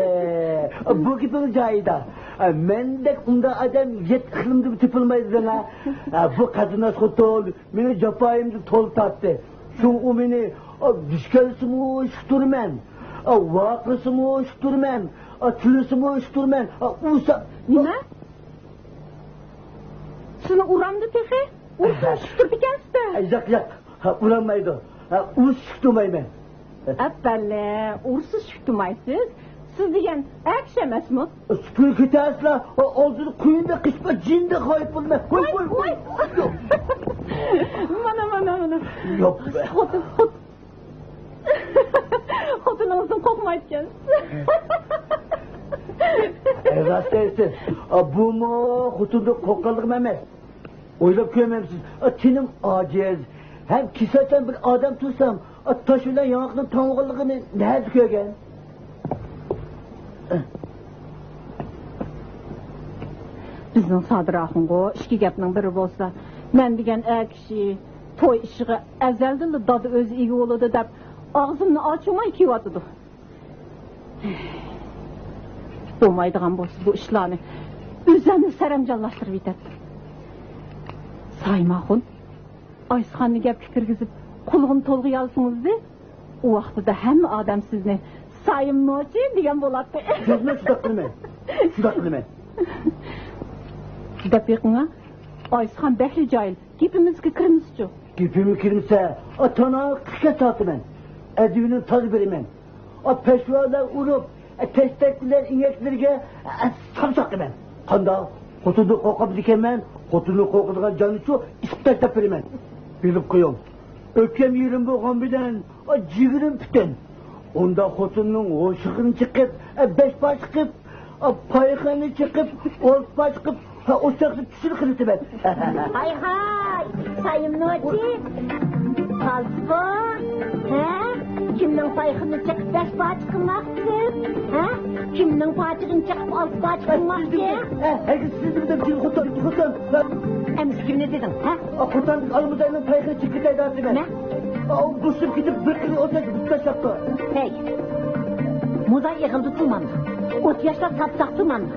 بۇ گېپىڭىز جايىدا. مەندەك ئۇنداق ئادەم يەتتە ئىقلىمدىمۇ تېپىلمايدۇ دەڭە. بۇ قەدىناس خوتۇن مېنىڭ جاپايىمنى تولا تارتتى. شۇڭا ئۇ مېنى، ئا، دۈشكەلسىمۇ شۈكتۇرىمەن، ئا، ۋارقىرىسىمۇ شۈكتۇرىمەن، ئا، تىللىسىمۇ شۈكتۇرىمەن، ئا، ئۇرسا. نېمە؟ سىزنى ئۇرامدۇ تېخى؟ ئۇرسا شۈكتۈرىدىكەنسىز-دە. ياق، ياق، ھە، ئۇرالمايدۇ. ھە، ئۇرسا شۈكتۇرمايمەن. ئەپەللە، ئۇرسا شۈكتۇرمايسىز. سىز دېگەن ئەر كىشى ئەمەسمۇ؟ سۈپۈرگە كېتەرسىلەر، ئالدىدا قۇيۇندەك قېچىپ، جىندەك غايىب بولىمەن. ۋاي، ۋاي، ۋاي، ۋاي. مانا، مانا، مانا. ياق. خوتۇن، خوت-، خوتۇنىڭىزدىن قورقمايدىكەنسىز. ئەي، راست دەيسىز. ئا، بۇمۇ خوتۇندىن قورققانلىقىم ئەمەس. ئويلاپ كۆرمەمسىز؟ ئا، تېنىم ئاجىز. ھەم كېسەلچان بىر ئادەم تۇرسام، ئا، تاش بىلەن ياڭاقنىڭ تەڭ بولغانلىقىنى نەدە كۆرگەن؟ بىزنىڭ سادىر ئاخۇنغۇ ئىككى گەپنىڭ بىرى بولسا، مەن دېگەن ئەر كىشى توي ئىشىغا ئەزەلدىنلا دادا ئۆزى ئىگە بولىدۇ دەپ، ئاغزىمنى ئاچۇرماي كېلىۋاتىدۇ. بولمايدىغان بولسا بۇ ئىشلارنى ئۆزۈمنى سەرەمجانلاشتۇرۇۋېتەتتىم. سايىم ئاخۇن، ئايسىخاننى گەپكە كىرگۈزۈپ، قۇلىقىنى تولغىيالسىڭىزدى، ئۇ ۋاقتىدا ھەممە ئادەم سىزنى سايىم نوچى دېگەن بولاتتى. ياق، مەن شۇنداق قىلىمەن. شۇنداق قىلىمەن. دەپ بېقىڭا، ئايسىخان بەكلا جاھىل. گېپىمىزگە كىرمىسىچۇ؟ گېپىمگە كىرمىسە، ئاتا-ئانا قىسقا تارتىمەن. ئەدىبىنى تازا بېرىمەن. ئا، پەشۋالار ئۇرۇپ، ئە، تەشتەك بىلەن ئىنەكلىرىگە، ئە، ساپ ساقىمەن. قانداق؟ خوتۇندىن قورقامدىكەنمەن؟ خوتۇندىن قورقىدىغان جاننىچۇ ئېسىپ تاشلاپ بېرىمەن. بىلىپ قويۇڭ، ئۆپكەم يېرىم بولغان بىلەن، ئا، جىگىرىم پۈتۈن. ئۇنداق خوتۇننىڭ ھوشىغىنى چېقىپ، ئە، بەش پاچىقىپ، ئا، پايخانىنى چېقىپ، ئون پاچىقىپ، ھە، ئوچاقنى چۈشۈرۈپ قىلىۋېتىمەن. ھاي ھاي، سايىم نوچى، پاسپورت، ھە؟ كىمنىڭ پايخىنى چېقىپ بەش پاچىق قىلماقچى؟ ھە؟ كىمنىڭ پاچىقىنى چېقىپ ئالتە پاچىق قىلماقچى؟ ھە، ھەرگىز سىزنى بىلدىم، جىل خوتۇن، خوتۇن. ئەمدى كىمنى دېدىڭ، ھە؟ خوتۇن ئالمۇزاينىڭ پايخىنى چېقىپ كېتەي دەۋاتىمەن. نېمە؟ ئاۋۇ بوشىلىپ كېتىپ، بىر قىزنى ئوتتەك بۇتلاشلاپتۇ. ھەي، مۇزاي ئېغىلدا تۇرمامدۇ؟ ئوت ياشلار ساپساق تۇرمامدۇ؟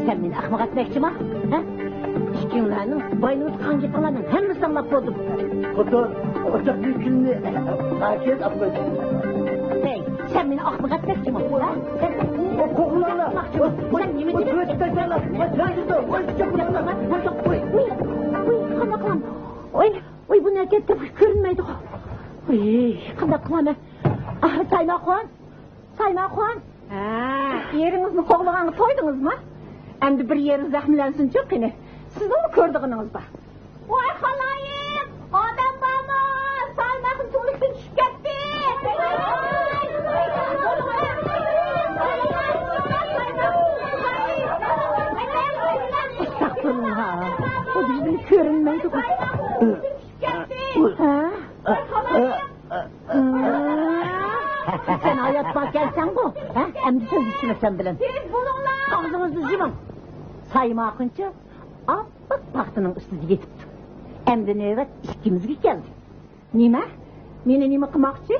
سەن مېنى ئەخمەق ئەتمەكچىما؟ ھە؟ ئىككىڭلارنىڭ باينىڭىزغا قىلغان گېپىڭلارنىڭ ھەممىسىنى ئاڭلاپ بولدۇم. خوتۇن، ئوچاق بۈگۈننى ئاكىيەت ئاپمىدى. ھەي، سەن مېنى ئەخمەق ئەتمەكچىما؟ ھە؟ سەن قوغلىڭلار. سەن نېمە دېمەكچى؟ ۋوي، ۋوي، قانداق قىلام؟ ۋوي، ۋوي، بۇ نەركە تېپىپ كۆرۈنمەيدىغۇ. ۋوي، قانداق قىلامەن؟ ئاھ، سايماخۇن! سايماخۇن! ھە، ئېرىڭىزنى قوغلىغانغا تويدىڭىزمۇ؟ ئەمدى بىر يېرى زەخىملەنسۇنچۇ قېنى. سىزنىڭمۇ كۆرىدىغىنىڭىز بار. ۋاي خالايىق! ئادەم بارمۇ؟ سايماخۇن تۈۋلۈكتىن چۈشۈپ كەتتى! ئەستەغپۇرۇللا! بۇ بىزگە كۆرۈنمەيدىغۇ. ھە؟ سەن ھايات باركەنسەنغۇ، ھە؟ ئەمدى سۆزلىشىمىز سەن بىلەن. ئاغزىڭىزنى يۇمۇڭ. سايماخۇنچۇ ئاپئاق پاختىنىڭ ئۈستىدە يېتىپتۇ. ئەمدى نۆۋەت ئىككىمىزگە كەلدى. نېمە؟ مېنى نېمە قىلماقچى؟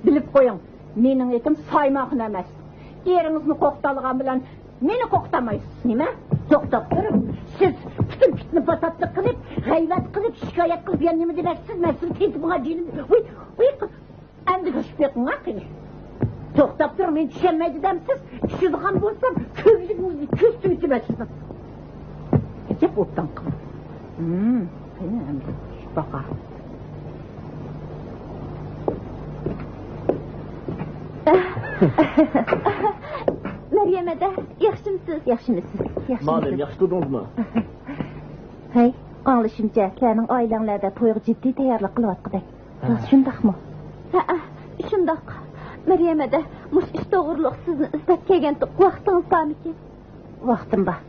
بىلىپ قويۇڭ، مېنىڭ ئېتىم سايماخۇن ئەمەس. ئېرىڭىزنى قورقۇتالىغان بىلەن مېنى قورقۇتالمايسىز، نېمە؟ توختاپ تۇرۇڭ. سىز پۈتۈن پىتنە-پاساتلىق قىلىپ، غەيۋەت قىلىپ، شىكايەت قىلىپ، يەنە نېمە دېمەكچىسىز؟ مەن سىزنى تېنتىپ بولغان جېنىم. ۋۇي، ۋۇي، ئەمدى چۈشۈپ بېقىڭ قېنى. توختاپ تۇرۇڭ، مېنى چۈشەنمەيدۇ دەمسىز؟ چۈشىدىغان بولسام، كۆزلىرىڭىزنى كۆزىتىۋېتىمەن سىزنىڭ. ئەجەب ئوبدان قىلدىڭ. ھىم، قېنى ئەمدى چۈشۈپ باقاي. مەريەم ھەدە، ياخشىمۇسىز؟ ياخشىمۇسىز؟ ياخشىمۇسىز؟ مالىم، ياخشى تۇردىڭىزمۇ؟ ھەي، ئاڭلىشىمچە، سىلەرنىڭ ئائىلەڭلەردە تويغا جىددىي تەييارلىق قىلىۋاتقۇدەك. راست شۇنداقمۇ؟ ھەئە، شۇنداق. مەريەم ھەدە، مۇشۇ ئىش توغرۇلۇق سىزنى ئىزدەپ كەلگەنتۇق. ۋاقتىڭىز بارمىكىن؟ ۋاقتىم بار.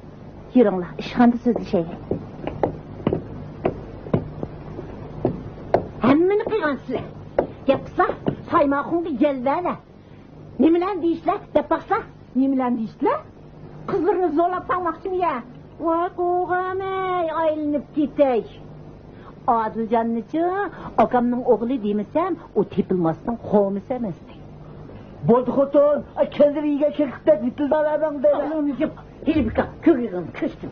يۈرۈڭلار، ئىشخانىدا سۆزلىشەيلى. ھەممىنى قىلغانسىلەر. گەپ قىلسا، سايماخۇنغا يەل بەرلە. نېمىلەرنى دېيىشلەر، دەپ باقسا. نېمىلەرنى دېيىشلەر؟ قىزلىرىنى زورلاپ سالماقچىمۇ يا؟ ۋاي قوغامەي، ئايلىنىپ كېتەي. ئادىلجاننىچۇ، ئاكامنىڭ ئوغلى دېمىسەم، ئۇ تېپىلماستىن قومىسى ئەمەستى. بولدى خوتۇن، كەندىر يېگەن كېكىردەك ۋىتىلداۋەرمەڭ دەيمەن. ئاغزىڭنى يۇم، ھېلى بىكار كۆگىگىڭ كۆچتى.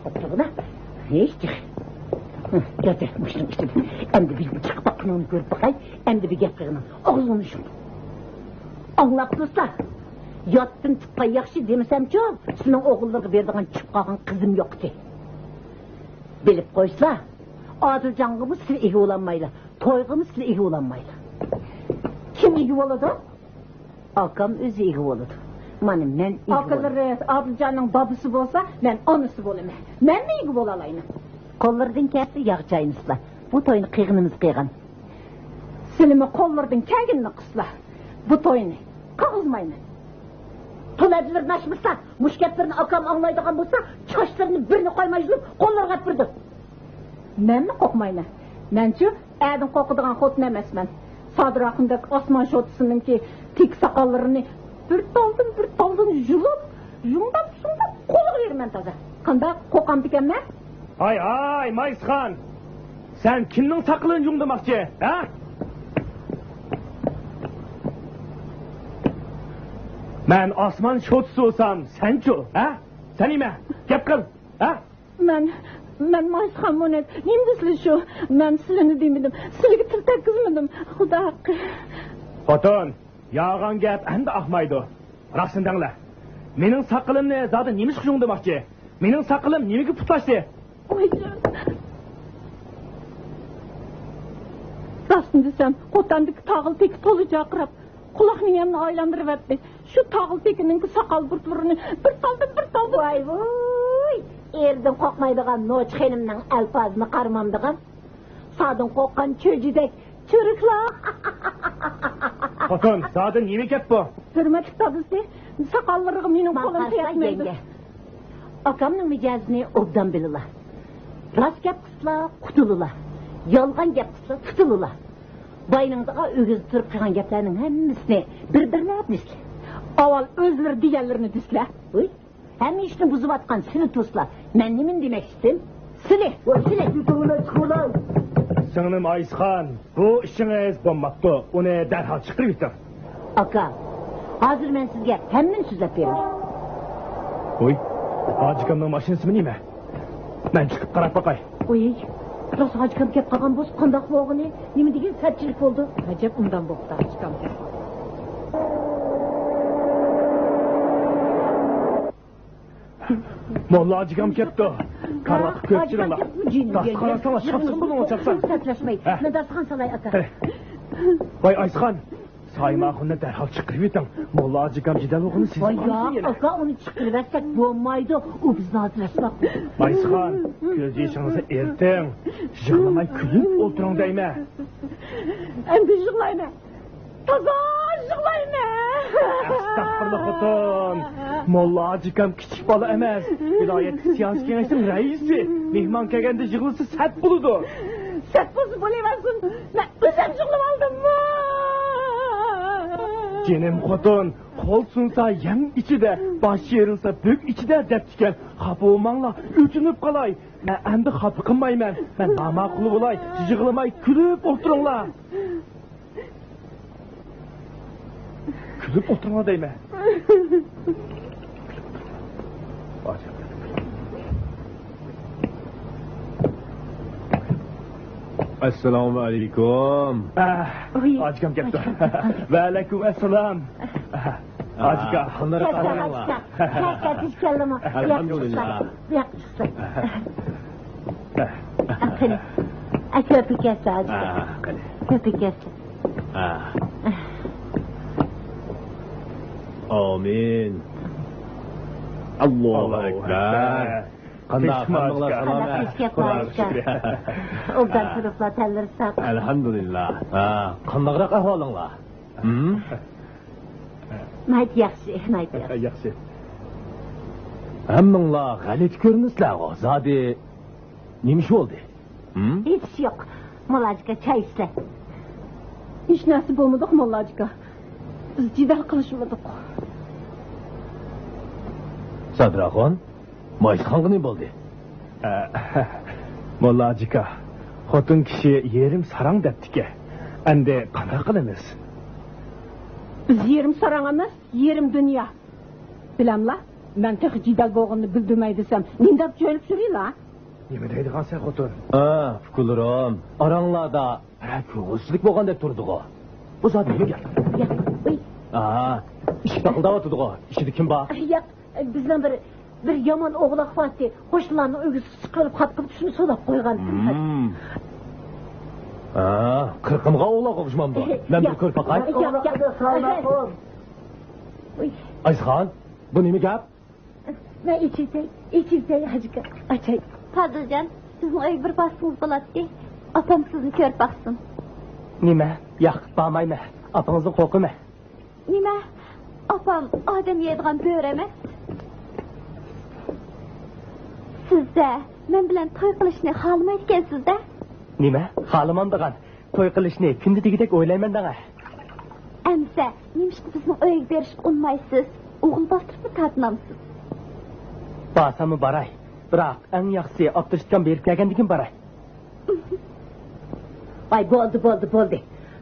ئولتۇرغىنا. ھېچ. گەردە مۇشۇنىڭ ئىچىدە. ئەمدى بىر چىقىپ باققىنىڭنى كۆرۈپ باقاي. ئەمدى بىر گەپ قىلغىنا. ئاغزىڭنى يۇم. ئاڭلاپ تۇرسا، ياتتىن چىققان ياخشى دېمىسەمچۇ، سېنىڭ ئوغۇللىرىغا بېرىدىغان چۈشۈپ قالغان قىزىم يوقتى. بىلىپ قويسىلا، ئادىلجانغىمۇ سىلى ئىگە بولالمايلا، تويغىمۇ سىلى ئىگە بولالمايلا. كىم ئىگە بولىدۇ؟ ئاكام ئۆزى ئىگە بولىدۇ. مانا مەن ئىگە بولىمەن. ئاكىلىرى ئادىلجاننىڭ دادىسى بولسا، مەن ئانىسى بولىمەن. مەنمۇ ئىگە بولالايمەن. قوللىرىدىن كەلسە ياغ چاينىسىلا. بۇ توينى قىلغىنىمىز قىلغان. سىلىمۇ قوللىرىدىن كەلگىنىنى قىلسىلا. بۇ توينى قىلغۇزمايمەن. تۆلەيدىلەر مەشمىسا، مۇشۇ گەپلىرىنى ئاكام ئاڭلايدىغان بولسا، چاچلىرىنى بىرنى قويماي يۇلۇپ، قوللىرىغا ئەپىرىدۇ. مەنمۇ قورقمايمەن. مەنچۇ ئەردىن قورقىدىغان خوتۇن ئەمەسمەن. سادىر ئاخۇندەك ئاسمان شوتىسىنىڭكى تېكە ساقاللىرىنى بىر تالدىن بىر تالدىن يۇلۇپ، يۇڭداپ، شۇڭداپ قولىغا بېرىمەن تازا. قانداق، قورقامدىكەنمەن؟ ھاي، ھاي، مايسىخان! سەن كىمنىڭ ساقىلىنى يۇڭدىماقچى، ھە؟ مەن ئاسمان شوتىسى بولسام، سەنچۇ، ھە؟ سەن نېمە؟ گەپ قىل، ھە؟ مەن، مەن مايسىخان مونەت، نېمە دېسىلە شۇ؟ مەن سىلىنى دېمىدىم، سىلىگە تىل تەگكۈزمىدىم، خۇدا ھەققى. خوتۇن، يالغان گەپ ئەمدى ئاقمايدۇ. راستىنى دەڭلار. مېنىڭ ساقىلىمنى زادى نېمىشقا يۇڭدىماقچى؟ مېنىڭ ساقىلىم نېمىگە پۇتلاشتى؟ ۋايجان. راستىنى دېسەم، قوتاندىكى تاغىل تېكى تولا جارقىراپ، قۇلاق مېيەمنى ئايلاندۇرۇۋەتتى. شۇ تاغىل تېكىنىڭكى ساقال بۇرۇتلىرىنى بىر تالدىن بىر تالدىن. ۋاي ۋۇي! ئېرىدىن قورقمايدىغان نوچى خېنىمنىڭ ئەلپازىنى قارىمامدىغان. سادىن قورققان چۆجىدەك چۈرۈكلا. خوتۇن، زادى نېمە گەپ بۇ؟ ھۆرمەتلىك دادىسى، ساقاللىرىغا مېنىڭ قولۇم تەگمەيدۇ. ئاكامنىڭ مىجەزىنى ئوبدان بىلىلا. راست گەپ قىلسىلا، قۇتۇلىلا. يالغان گەپ قىلسىلا، تۇتۇلىلا. باينىڭدىغا ئۆگزە تۇرۇپ قىلغان گەپلەرنىڭ ھەممىسىنى بىر-بىرلەپ دېسىلە. ئاۋۋال ئۆزلىرى دېگەنلىرىنى دېسىلە. ۋۇي، ھەممە ئىشنى بۇزۇۋاتقان سىلى تۇرسىلا. مەن نېمىنى دېمەكچىدىم؟ سىلى، ۋۇي، سىلى. سىڭلىم ئايسىخان، بۇ ئىشىڭىز بولماپتۇ. ئۇنى دەرھال چىقىرىۋېتىڭ. ئاكا، ھازىر مەن سىزگە ھەممىنى سۆزلەپ بېرىمەن. ۋۇي، ھاجىكامنىڭ ماشىنىسىمۇ نېمە؟ مەن چىقىپ قاراپ باقاي. ئۇي، راست ھاجىكام كەپ قالغان بولسا قانداق بولغىنى؟ نېمە دېگەن سەتچىلىك بولدى؟ ئەجەب ئۇندام بوپتۇ ھاجىكام كەپ قالغان. موللا ھاجىكام كەپتۇ. كارۋاتقا كۆپ چىرىڭلار. داستىخان ئاستىڭلار، چاپسان بولۇڭلار، چاپسان. سەتلەشمەي. ھە. مەن داستىخان سالاي ئاكا. ھە. ۋاي ئايسىخان، سايىم ئاخۇننى دەرھال چىقىرىۋېتىڭ. موللا ھاجىكام جېدەل بولغىنى سېزىپ قالمىسۇن يەنە. ئاكا، ئۇنى چىقىرىۋەتسەك بولمايدۇ. ئۇ بىزنى ھازىرلاشماق. ئايسىخان، كۆز يېشىڭىزنى ئېرىتىڭ. يىغلىماي كۈلۈپ ئولتۇرۇڭ دەيمەن. ئەمدى يىغلايمەن. تازا يىغلايمەن. ئەستەغپۇرۇللا خوتۇن. موللا ھاجىكام كىچىك بالا ئەمەس. ۋىلايەت سىياسىي كېڭەشنىڭ رەئىسى. مېھمان كەلگەندە يىغلىسا سەت بولىدۇ. سەت بولسا بولۇۋەرسۇن. مەن ئۆزۈم يىغلىۋالدىممۇ؟ جېنىم خوتۇن، قول سۇنسا يەڭ ئىچىدە، باش يېرىلسا بۆك ئىچىدە دەپتىكەن. خاپا بولماڭلار، ئۆتۈنۈپ قالاي. مەن ئەمدى خاپا قىلمايمەن. مەن ناماقۇل بولاي، يىغلىماي كۈلۈپ ئولتۇرۇڭلار. كۈلۈپ ئولتۇرۇڭلار دەيمەن. ئەسسالامۇئەلەيكۇم. ئە، ھاجىكام كەپتۇ. ۋەئەلەيكۇم ئەسسالام. ھاجىكا. قانداق ئەھۋالىڭلار؟ كەلسە ھاجىكا. كەلسە كەلدىمۇ. ئەلھەمدۇلىللا. بۇياققا چىقسا. قېنى. ئە، كۆپۈك كەلسە ھاجىكا. قېنى. كۆپۈك كەلسە. ئامىن. ئاللاھۇ ئەكبەر. قانداق، ھەممىڭلار سالامەت؟ قانداق، ئوبدان تۇرۇپلا، تەنلىرى ساق. ئەلھەمدۇلىللا. ھە، قانداقراق ئەھۋالىڭلار؟ ھىم؟ ناھايىتى ياخشى، ناھايىتى ياخشى. ياخشى. ھەممىڭلار غەلىتە كۆرۈنىسىلەرغۇ، زادى نېمە ئىش بولدى؟ ھىم؟ ھېچ ئىش يوق. موللاجىكا، چاي ئىچسىلە. ھېچ نەرسە بولمىدۇق، موللاجىكا. بىز جېدەل قىلىشمىدۇق. سادىراخۇن، مايسىخانغا نېمە بولدى؟ ئە، موللاجىكا، خوتۇن كىشى يېرىم ساراڭ دەپتىكەن. ئەمدى قانداق قىلىمىز؟ بىز يېرىم ساراڭ ئەمەس، يېرىم دۇنيا. بىلەملا، مەن تېخى جېدەل بولغىنىنى بىلدۈرمەي دېسەم، نېمە دەپ جۆيلۈپ يۈرىلا؟ نېمە دەيدىغانسەن خوتۇن؟ ھە، ئۇكىلىرىم، ئاراڭلاردا بىرەر كۆڭۈلسىزلىك بولغاندەك تۇرىدىغۇ. بۇ زادى نېمە گەپ؟ ياق، ئۇي. ئا، ئىشىك تاقىلداۋاتىدىغۇ. ئىچىدە كىم بار؟ ياق، بىزنىڭ بىر، بىر يامان ئوغلاق بارتى. قوشنىلارنىڭ ئۆگزىسىگە چىقىرىپ، قاتقىلىپ شۇنى سولاپ قويغان. ھىم. ئا، قىرقىنغان ئوغلاق ئوخشىمامدۇ؟ مەن بىر كۆرۈپ باقاي. ياق، ياق. ئۇي. ئايسىخان، بۇ نېمە گەپ؟ مەن ئېچىۋېتەي، ئېچىۋېتەي، ھاجىكا، ئاچاي. پازىلجان، سىزنىڭ ئۆيگە بىر بارسىڭىز بولاتتى. ئاپام سىزنى كۆرۈپ باقسۇن. نېمە؟ ياق، بارمايمەن. ئاپىڭىزدىن قورقىمەن. نېمە؟ ئاپام ئادەم يەيدىغان بۆرە ئەمەس. سىز-دە مەن بىلەن توي قىلىشنى خالىمايدىكەنسىز-دە؟ نېمە؟ خالىمامدىغان؟ توي قىلىشنى كۈندە دېگۈدەك ئويلايمەن دەڭە. ئەمىسە، نېمىشقا بىزنىڭ ئۆيگە بېرىشقا ئۇنىمايسىز؟ ئوغۇل بالا تۇرۇپمۇ تارتىنامسىز؟ بارساممۇ باراي. بىراق، ئەڭ ياخشىسى ئاپتوشتكام بېرىپ كەلگەندىن كېيىن باراي. ۋاي، بولدى، بولدى، بولدى.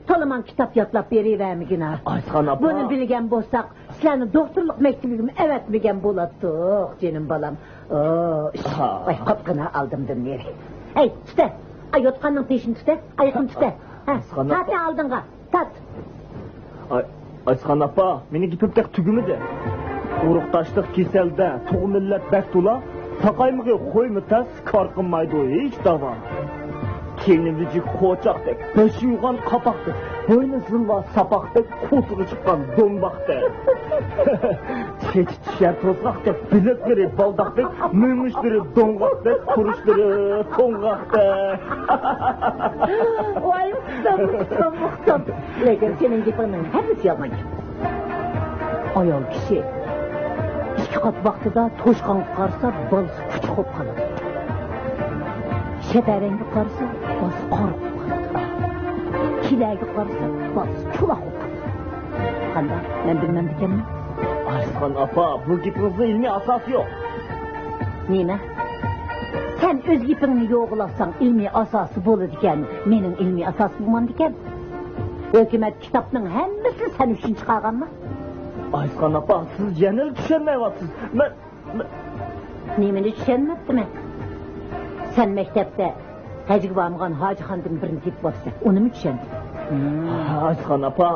تولىمان كىتاب يادلاپ بېرىۋەرمىگىن ھە. ئايسىخان ئاپا. بۇنى بىلگەن بولساق، سىلەرنى دوختۇرلۇق مەكتىۋىگىمۇ ئەۋەتمىگەن بولاتتۇق، جېنىم بالام. ئو، ئىش. ۋاي، قاپقىنا ئالدىمدىن نېرى. ئەي، تۇتە. ئاي، يوتقاننىڭ تېشىنى تۇتە. ئايىقىنى تۇتە. ھە، ئايسىخان ئاپا. تارتە ئالدىڭغا. تارت. ئاي، ئايسىخان ئاپا، مېنىڭ گېپىم تېخى تۈگىمىدى. ئۇرۇقداشلىق كېسەلدە تۇغما ئىللەت بەك تولا، ساقايمىغى خويمۇ تەس، كار قىلمايدۇ ھېچ داۋا. تېنى ۋىجىك قوچاقتەك، بېشى يوغان قاپاقتەك، بوينى زىلۋا ساپاقتەك، قولتۇقى چىققان دومباقتەك. چېچى چۈشەر توزغاقتەك، بىلەكلىرى بالداقتەك، مېڭىشلىرى دوڭغاقتەك، تۇرۇشلىرى توڭغاقتەك. ۋاي، ئۇقتۇم، ئۇقتۇم، ئۇقتۇم. لېكىن سېنىڭ گېپىڭنىڭ ھەممىسى يالغان گەپ. ئايال كىشى ئىككى قات ۋاقتىدا توشقانغا قارىسا، بالىسى كۈچۈك بولۇپ قالىدۇ. شەپەرەڭگە قارىسا، بالىسى قارا بولۇپ قالىدۇ. كېلەگە قارىسا، بالىسى چولاق بولۇپ قالىدۇ. قانداق، مەن بىلمەمدىكەنمەن؟ ئايسىخان ئاپا، بۇ گېپىڭىزنىڭ ئىلمىي ئاساسى يوق. نېمە؟ سەن ئۆز گېپىڭنى يوغىلاتساڭ، ئىلمىي ئاساسى بولىدىكەن، مېنىڭ ئىلمىي ئاساسىم بولمامدىكەن؟ ھۆكۈمەت كىتابنىڭ ھەممىسىنى سەن ئۈچۈن چىقارغانمۇ؟ ئايسىخان ئاپا، سىز يەنىلا چۈشەنمەيۋاتىسىز. مەن، مەن نېمىنى چۈشەنمەپتىمەن؟ سەن مەكتەپتە ھەجگە بارمىغان ھاجىخاندىن بىرنى تېپىۋاپسەن. ئۇنىمۇ چۈشەندىم. ھە، ئايسىخان ئاپا،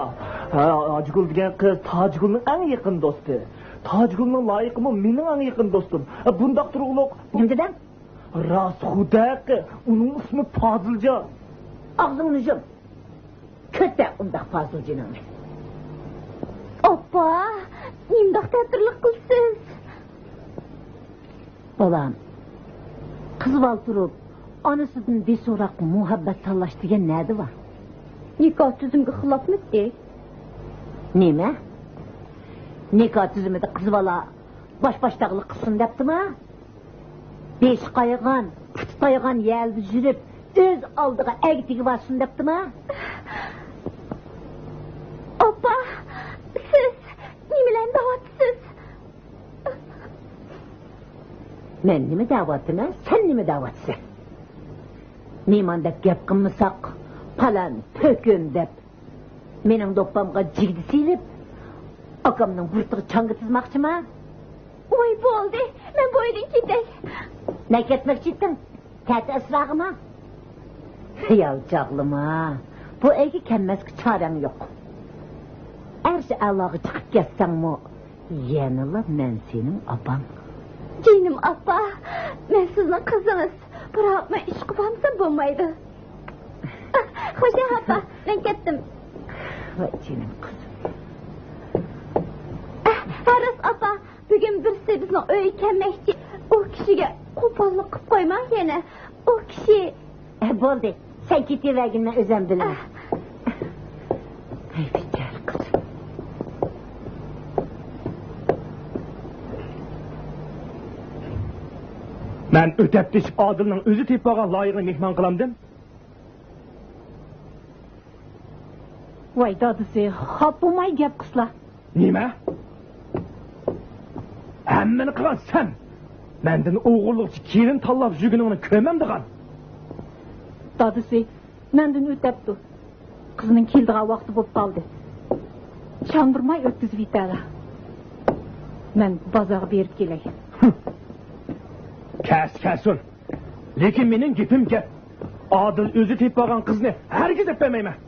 ھە، ھاجىگۈل دېگەن قىز تاجىگۈلنىڭ ئەڭ يېقىن دوستى. تاجىگۈلنىڭ لايىقىمۇ مېنىڭ ئەڭ يېقىن دوستۇم. ھە، بۇنداق تۇرۇقلۇق. نېمە دېدىڭ؟ راست خۇداقى، ئۇنىڭ ئىسمى پازىلجان. ئاغزىڭنى يۇم. كۆتە ئۇنداق پازىلجىنىڭنى. ئاپا، نېمانداق تەتۈرلۈك قىلىسىز؟ بالام، قىز بالا تۇرۇپ، ئانىسىدىن بىسوراق مۇھەببەت تاللاش دېگەن نەدە بار؟ نىكاھ تۈزۈمگە خىلاپمىتى؟ نېمە؟ نىكاھ تۈزۈمىدە قىز بالا باش-باشتاقلىق قىلسۇن دەپتىما؟ بېشى قايغان، پۇتى تايغان يەردە يۈرۈپ، ئۆز ئالدىغا ئەگىپ تېگىۋالسۇن دەپتىما؟ ئاپا، سىز نېمىلەرنى دەۋاتىسىز؟ مەن نېمە دەۋاتىمەن، سەن نېمە دەۋاتىسەن؟ مېھمان دەپ گەپ قىلمىساق، پالان، پۆكۈن دەپ مېنىڭ دوپپامغا جىگدە سېلىپ، ئاكامنىڭ بۇرۇتىغا چاڭگا تىزماقچىما؟ ۋاي، بولدى، مەن بۇ ئۆيدىن كېتەي. نەگە كەتمەكچى ئىدىڭ؟ تەتە ئەسراغىما؟ خىيال چاغلىما. بۇ ئۆيگە كەلمەسكە چارەڭ يوق. ئەرشى ئەلاغا چىقىپ كەتسەڭمۇ، يەنىلا مەن سېنىڭ ئاپاڭ. جېنىم ئاپا، مەن سىزنىڭ قىزىڭىز. بىراق مەن ئىشقا بارمىسام بولمايدۇ. خوش ئاپا، مەن كەتتىم. ۋاي جېنىم قىزىم. ھە راست ئاپا، بۈگۈن بىرسى بىزنىڭ ئۆيگە كەلمەكچى. ئۇ كىشىگە قوپاللىق قىلىپ قويماڭ يەنە. ئۇ كىشى. بولدى، سەن كېتىۋەرگىن، مەن ئۆزۈم بىلىمەن. ھەي بىچارە قىز. مەن ئۆتەپ تېشىپ ئادىلنىڭ ئۆزى تېپىپ ئالغان لايىقىنى مېھمان قىلامدىم. ۋاي دادىسى، خاپا بولماي گەپ قىلسىلا. نېمە؟ ھەممىنى قىلغان سەن! مەندىن ئوغرىلىقچە كېلىن تاللاپ يۈرگىنىڭنى كۆرمەمدىغان! دادىسى، مەندىن ئۆتەپتۇ. قىزنىڭ كېلىدىغان ۋاقتى بولۇپ قالدى. چاندۇرماي ئۆتكۈزۈۋېتەرلا. مەن بازارغا بېرىپ كېلەي. كەس، كەسۇن. لېكىن مېنىڭ گېپىم گەپ. ئادىل ئۆزى تېپىپ ئالغان قىزنى ھەرگىز ئەپ بەرمەيمەن.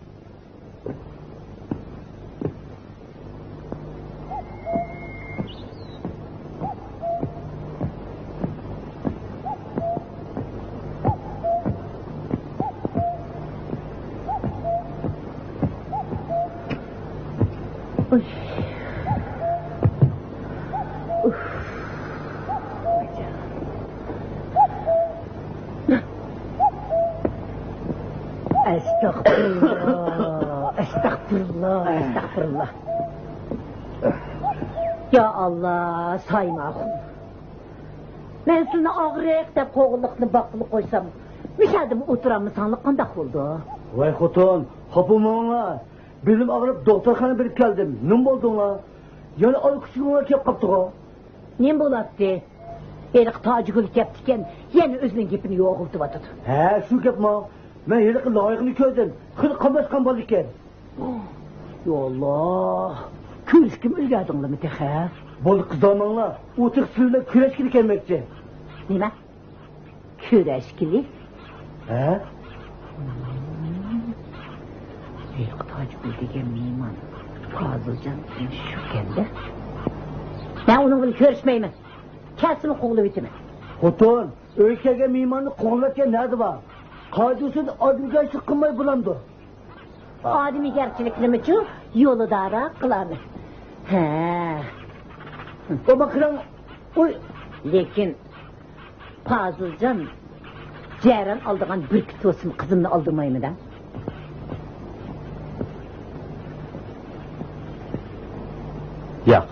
ئەستەغپۇرۇللا، ئەستەغپۇرۇللا، ئەستەغپۇرۇللا. يا ئاللا، سايماخۇن. مەن سىلىنى ئاغرىق دەپ قوغۇنلۇقنى باققىلى قويسام، مۇشۇ يەردىمۇ ئولتۇرالمىساڭلار قانداق بولىدۇ؟ ۋاي خوتۇن، خاپا بولماڭلار. بېلىم ئاغرىپ، دوختۇرخانىغا بېرىپ كەلدىم. نېمە بولدۇڭلار؟ يەنە ئايقۇشۇڭلار كېلىپ قاپتىغۇ. نېمە بولاتتى؟ ھېلىقى تاجىگۈل كەپتىكەن، يەنە ئۆزىنىڭ گېپىنى يوغىلىتىۋاتىدۇ. ھە، شۇ گەپمۇ. مەن ھېلىقى لايىقنى كۆردۈم. خېلى قاملاشقان بالا ئىكەن. يا ئاللا، كۆرۈشكىمۇ ئۈلگەردىڭلارمۇ تېخى؟ بولدى، قىزارماڭلار. ئۇ تېخى سىلەر بىلەن كۆرۈشكىلى كەلمەكچى. نېمە؟ كۆرۈشكىلى؟ ھە؟ ھېلىقى تاجىگۈل دېگەن مېھمان پازىلجان شۇكەندە. مەن ئۇنىڭ بىلەن كۆرۈشمەيمەن. كەلسىمۇ قوغلىۋېتىمەن. خوتۇن، ئۆيگە كەلگەن مېھماننى قوغلىۋەتكەن نەدە بار؟ قائىدە-ئۇسۇلدا ئادەمگەرچىلىك قىلماي بولامدۇ؟ ئادىمىگەرچىلىكنىمۇچۇ يولىداراق قىلارمەن. ھە. ئۇ بىر قېرىڭ، ئۇي. لېكىن پازىلجان جەرەن ئالىدىغان بۈركۈت بولسىمۇ قىزىمنى ئالدىرمايمەن-دە. ياق.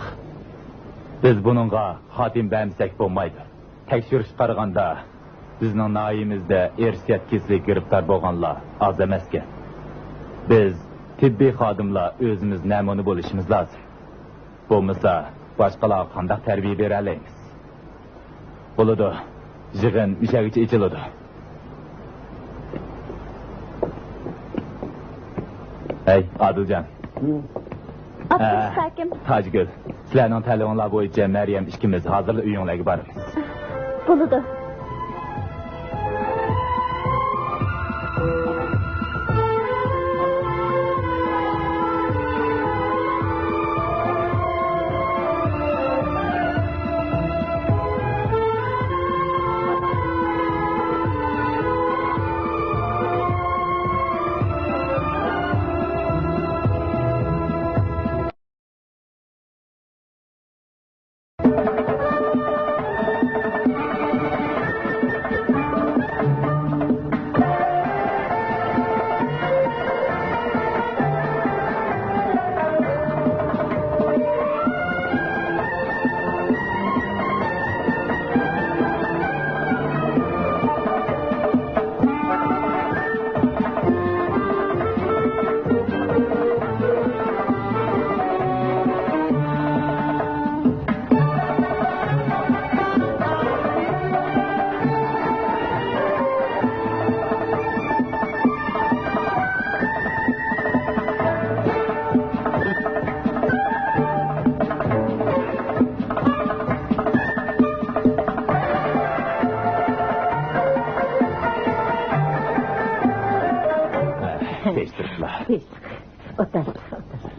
بىز بۇنىڭغا خاتىمە بەرمىسەك بولمايدۇ. تەكشۈرۈشكە قارىغاندا، بىزنىڭ ناھىيەمىزدە ئىرسىيەت كېسىلىگە گىرىپتار بولغانلار ئاز ئەمەسكەن. بىز تېببىي خادىملار ئۆزىمىز نەمۇنە بولۇشىمىز لازىم. بولمىسا، باشقىلارغا قانداق تەربىيە بېرەلەيمىز؟ بولىدۇ، يىغىن مۇشەگىچە ئېچىلىدۇ. ھەي، ئادىلجان. ھە. ئاپتوبۇس ھاكىم. تاجگۈل، سىلەرنىڭ تەلىپىڭلار بويىچە مەريەم ئىككىمىز ھازىرلا ئۆيۈڭلارگە بارىمىز. بولىدۇ. تىنچلىق، ئولتۇر، ئولتۇر.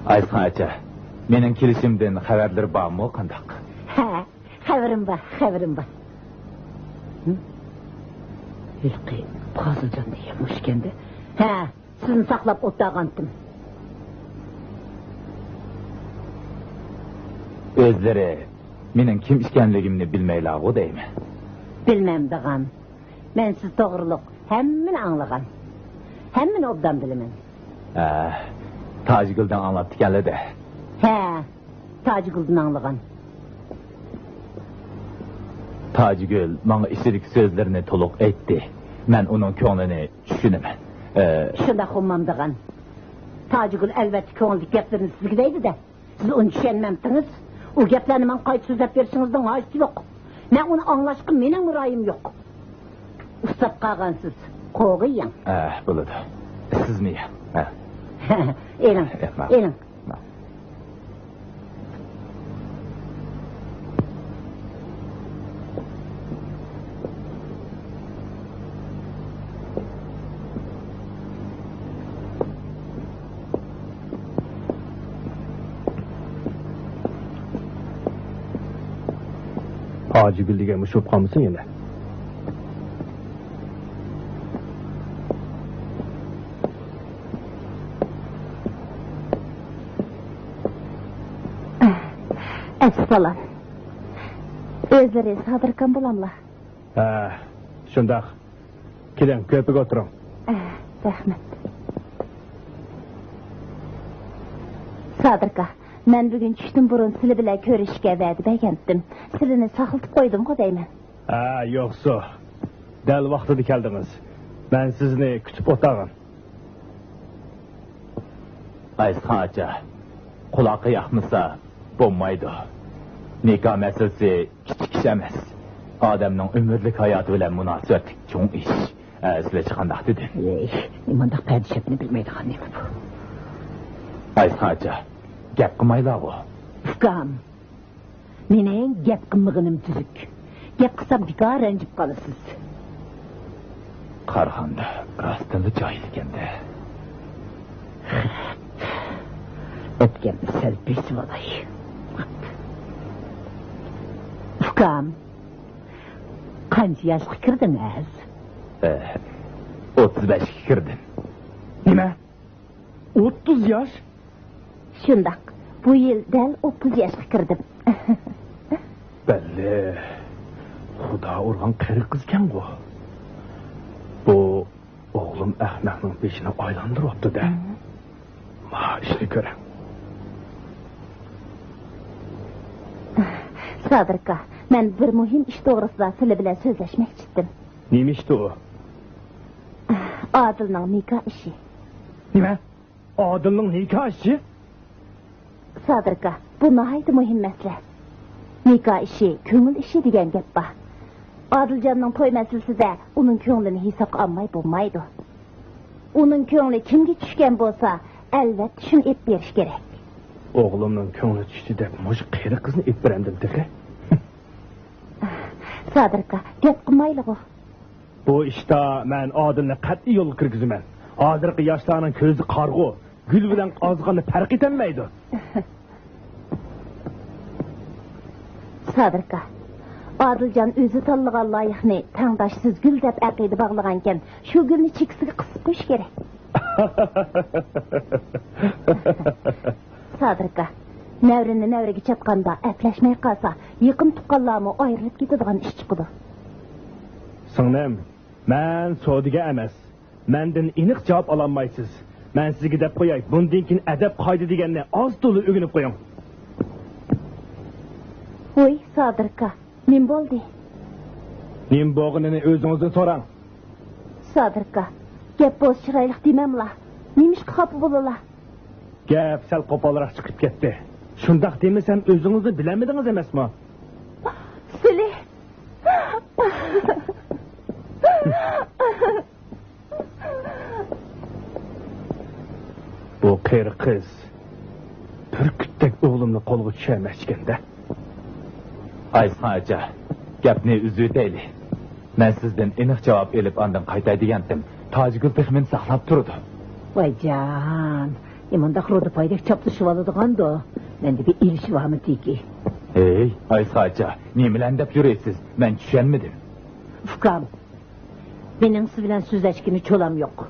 ئايسىخان ئاچا، مېنىڭ كېلىشىمدىن خەۋەرلىرى بارمۇ، قانداق؟ ھە، خەۋىرىم بار، خەۋىرىم بار. ھە؟ ھېلىقى پازىلجان دېگەن مۇشۇ ئىكەندە. ھە، سىزنى ساقلاپ ئولتۇرغانتىم. ئۆزلىرى مېنىڭ كىم ئىكەنلىكىمنى بىلمەيلاغۇ دەيمەن. بىلمەمدىغان. مەن سىز توغرۇلۇق ھەممىنى ئاڭلىغان. ھەممىنى ئوبدان بىلىمەن. ھە، تاجىگۈلدىن ئاڭلاپتىكەنلىدى. ھە، تاجىگۈلدىن ئاڭلىغان. تاجىگۈل ماڭا ئىچىدىكى سۆزلىرىنى تولۇق ئېيتتى. مەن ئۇنىڭ كۆڭلىنى چۈشىنىمەن. ئە، شۇنداق ئۇممامدىغان. تاجىگۈل ئەلۋەتتە كۆڭلىدىكى گەپلىرىنى سىزگە دەيدۇ-دە. سىز ئۇنى چۈشەنمەمتىڭىز. ئۇ گەپلەرنى ماڭا قايتا سۆزلەپ بېرىشىڭىزنىڭ ھاجىتى يوق. مەن ئۇنى ئاڭلاشقا مېنىڭمۇ رايىم يوق. ئۇسساپ قالغانسىز. قوغا يەڭ. ئە، بولىدۇ. سىزمۇ يەڭ. ئە. ئېلىڭ، ئە، ماقۇل. ئېلىڭ. ھاجىگۈل دېگەن مۇشۇ بولۇپ قالمىسۇن يەنە. ئەسسالام. ئۆزلىرى سادىركام بولاملا؟ ھە، شۇنداق. كېلىڭ، كۆرپىگە ئولتۇرۇڭ. ئە، رەھمەت. سادىركا، مەن بۈگۈن چۈشتىن بۇرۇن سىلى بىلەن كۆرۈشۈشكە ۋەدە بەرگەنتىم. سىلىنى ساقلىتىپ قويدۇمغۇ دەيمەن. ھە، يوقسۇ. دەل ۋاقتىدا كەلدىڭىز. مەن سىزنى كۈتۈپ ئولتۇرغان. ئايسىخان ئاچا، قۇلاققا ياقمىسا بولمايدۇ. نىكاھ مەسىلىسى كىچىك ئىش ئەمەس. ئادەمنىڭ ئۆمۈرلۈك ھاياتى بىلەن مۇناسىۋەتلىك چوڭ ئىش. ئە، سىلەرچە قانداق دېدى؟ ۋەي، نېمانداق پەدىشەپنى بىلمەيدىغان نېمە بۇ؟ ئايسىخان ئاچا، گەپ قىلمايلاغۇ. ئۇكام، مېنىڭ گەپ قىلمىغىنىم تۈزۈك. گەپ قىلسام بىكار رەنجىپ قالىسىز. قارىغاندا راستتىنلا جاھىل ئىكەن-دە. ئۆپكەمنى سەل بېسىۋالاي. ئۇكام، قانچە ياشقا كىردىڭىز؟ ئە، ئوتتۇز بەشكە كىردىم. نېمە؟ ئوتتۇز ياش؟ شۇنداق، بۇ يىل دەل ئوتتۇز ياشقا كىردىم. بەللى، خۇدا ئۇرغان قېرى قىزكەنغۇ. بۇ ئوغلۇم ئەخمەقنىڭ بېشىنى ئايلاندۇرۇۋاپتۇ-دە. مانا ئىشنى كۆرە. سادىركا، مەن بىر مۇھىم ئىش توغرىسىدا سىلى بىلەن سۆزلەشمەكچىدىم. نېمە ئىشتۇ ئۇ؟ ئادىلنىڭ نىكاھ ئىشى. نېمە؟ ئادىلنىڭ نىكاھ ئىشى؟ سادىركا، بۇ ناھايىتى مۇھىم مەسىلە. نىكاھ ئىشى، كۆڭۈل ئىشى دېگەن گەپ بار. ئادىلجاننىڭ توي مەسىلىسىدە ئۇنىڭ كۆڭلىنى ھېسابقا ئالماي بولمايدۇ. ئۇنىڭ كۆڭلى كىمگە چۈشكەن بولسا، ئەلۋەتتە شۇنى ئېلىپ بېرىش كېرەك. ئوغلۇمنىڭ كۆڭلى چۈشتى دەپ مۇشۇ قېرى قىزنى ئېلىپ بېرەمدىم تېخى؟ سادىركا، گەپ قىلمايلىغۇ. بۇ ئىشتا مەن ئادىلنى قەتئىي يولغا كىرگۈزىمەن. ھازىرقى ياشلارنىڭ كۆزى قارىغۇ، گۈل بىلەن قازغاننى پەرق ئېتەلمەيدۇ. سادىركا، ئادىلجان ئۆزى تاللىغان لايىقنى تەڭداشسىز گۈل دەپ ئەقىدە باغلىغانىكەن، شۇ گۈلنى چېكىسىگە قىسىپ قويۇش كېرەك. سادىركا، نەۋرىنى نەۋرىگە چاتقاندا ئەپلەشمەي قالسا، يېقىن تۇغقانلارمۇ ئايرىلىپ كېتىدىغان ئىش چىقىدۇ. سىڭلىم، مەن سودىگەر ئەمەس. مەندىن ئېنىق جاۋاب ئالالمايسىز. مەن سىزگە دەپ قوياي، بۇندىن كېيىن ئەدەپ-قائىدە دېگەننى ئاز-تولا ئۆگىنىپ قويۇڭ. ۋوي، سادىركا، نېمە بولدى؟ نېمە بولغىنىنى ئۆزىڭىزدىن سوراڭ. سادىركا، گەپ بولسا چىرايلىق دېمەملا. نېمىشقا خاپا بولىلا؟ گەپ سەل قوپالراق چىقىپ كەتتى. شۇنداق دېمىسەم، ئۆزىڭىزنى بىلەلمىدىڭىز ئەمەسمۇ؟ سىلى. بۇ قېرى قىز بۈركۈتتەك ئوغلۇمنى قولغا چۈشۈرمەكچىكەن-دە. ئايسىخان ئاچا، گەپنى ئۈزۈۋېتەيلى. مەن سىزدىن ئېنىق جاۋاب ئېلىپ، ئاندىن قايتاي دېگەنتىم. تاجگۈل تېخى مېنى ساقلاپ تۇرىدۇ. ۋايجان، نېمانداق رۇدا پايدەك چاپلىشىۋالىدىغاندۇ؟ مەندە بىر ئېلىشى بارمۇ تېكى؟ ھەي، ئايسىخان ئاچا، نېمىلەرنى دەپ يۈرىسىز؟ مەن چۈشەنمىدىم. ئۇكام، مېنىڭ سىز بىلەن سۆزلەشكىنى چولام يوق.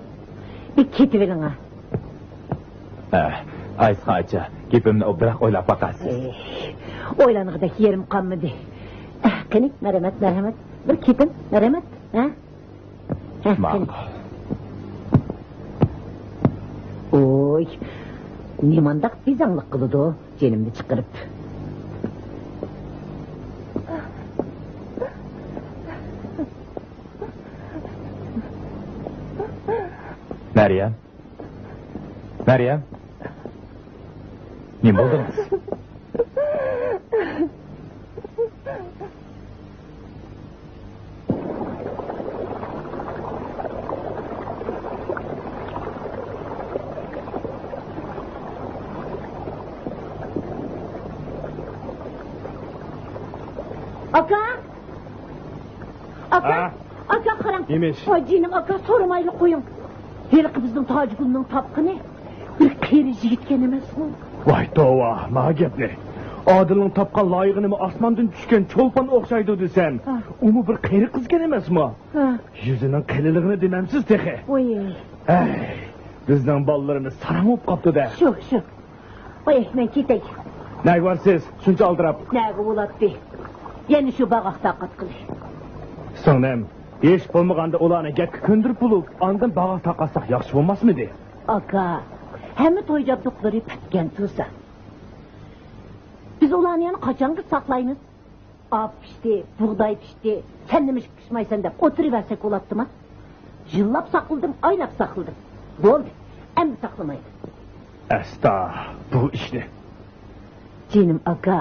بىر كېتىۋېلىڭا. ھە، ئايسىخان ئاچا، گېپىمنى ئوبدانراق ئويلاپ باقارسىز. ئېي، ئويلانغۇدەك يېرىم قالمىدى. ئەھ، قېنى، مەرھەمەت، مەرھەمەت. بىر كېتىڭ، مەرھەمەت. ھە؟ ھە، ماقۇل. قېنى. ئوي، نېمانداق بىزاڭلىق قىلىدۇ، جېنىمنى چىقىرىپ. مەريەم. مەريەم. نېمە بولدىڭىز؟ ئاكا! ئاكا! ھە؟ ئاكا، قاراڭ. نېمە ئىش؟ ۋاي جېنىم ئاكا، سورىمايلا قويۇڭ. ھېلىقى بىزنىڭ تاجىگۈلنىڭ تاپقىنى بىر قېرى يىگىتكەن ئەمەسمۇ؟ ۋاي توۋا، ما گەپنى. ئادىلنىڭ تاپقان لايىقىنىمۇ ئاسماندىن چۈشكەن چولپان ئوخشايدۇ دېسەم، ھە. ئۇمۇ بىر قېرى قىزكەن ئەمەسمۇ؟ ھە. يۈزىنىڭ قېلىنلىقىنى دېمەمسىز تېخى. ۋاي. ھەي، بىزنىڭ بالىلىرىمىز ساراڭ بولۇپ قاپتۇ-دە. شۇ، شۇ. قوياي، مەن كېتەي. نەگە بارىسىز، شۇنچە ئالدىراپ؟ نەگە بولاتتى؟ يەنە شۇ باغاق تاقات قىلى. سىڭلىم، ھېچ بولمىغاندا ئۇلارنى گەپكە كۆندۈرۈپ بولۇپ، ئاندىن باغاق تاقاتساق ياخشى بولماسمىدى؟ ئاكا، ھەممە توي جابدۇقلىرى پۈتكەن تۇرسا. بىز ئۇلارنى يەنە قاچانغىچە ساقلايمىز؟ ئاپ پىشتى، بۇغداي پىشتى، سەن نېمىشقا پىشمايسەن دەپ ئولتۇرۇۋەرسەك بولاتتىما؟ يىللاپ ساقلىدىم، ئايلاپ ساقلىدىم. بولدى، ئەمدى ساقلىمايلى. ئەستا، بۇ ئىشنى. جېنىم ئاكا،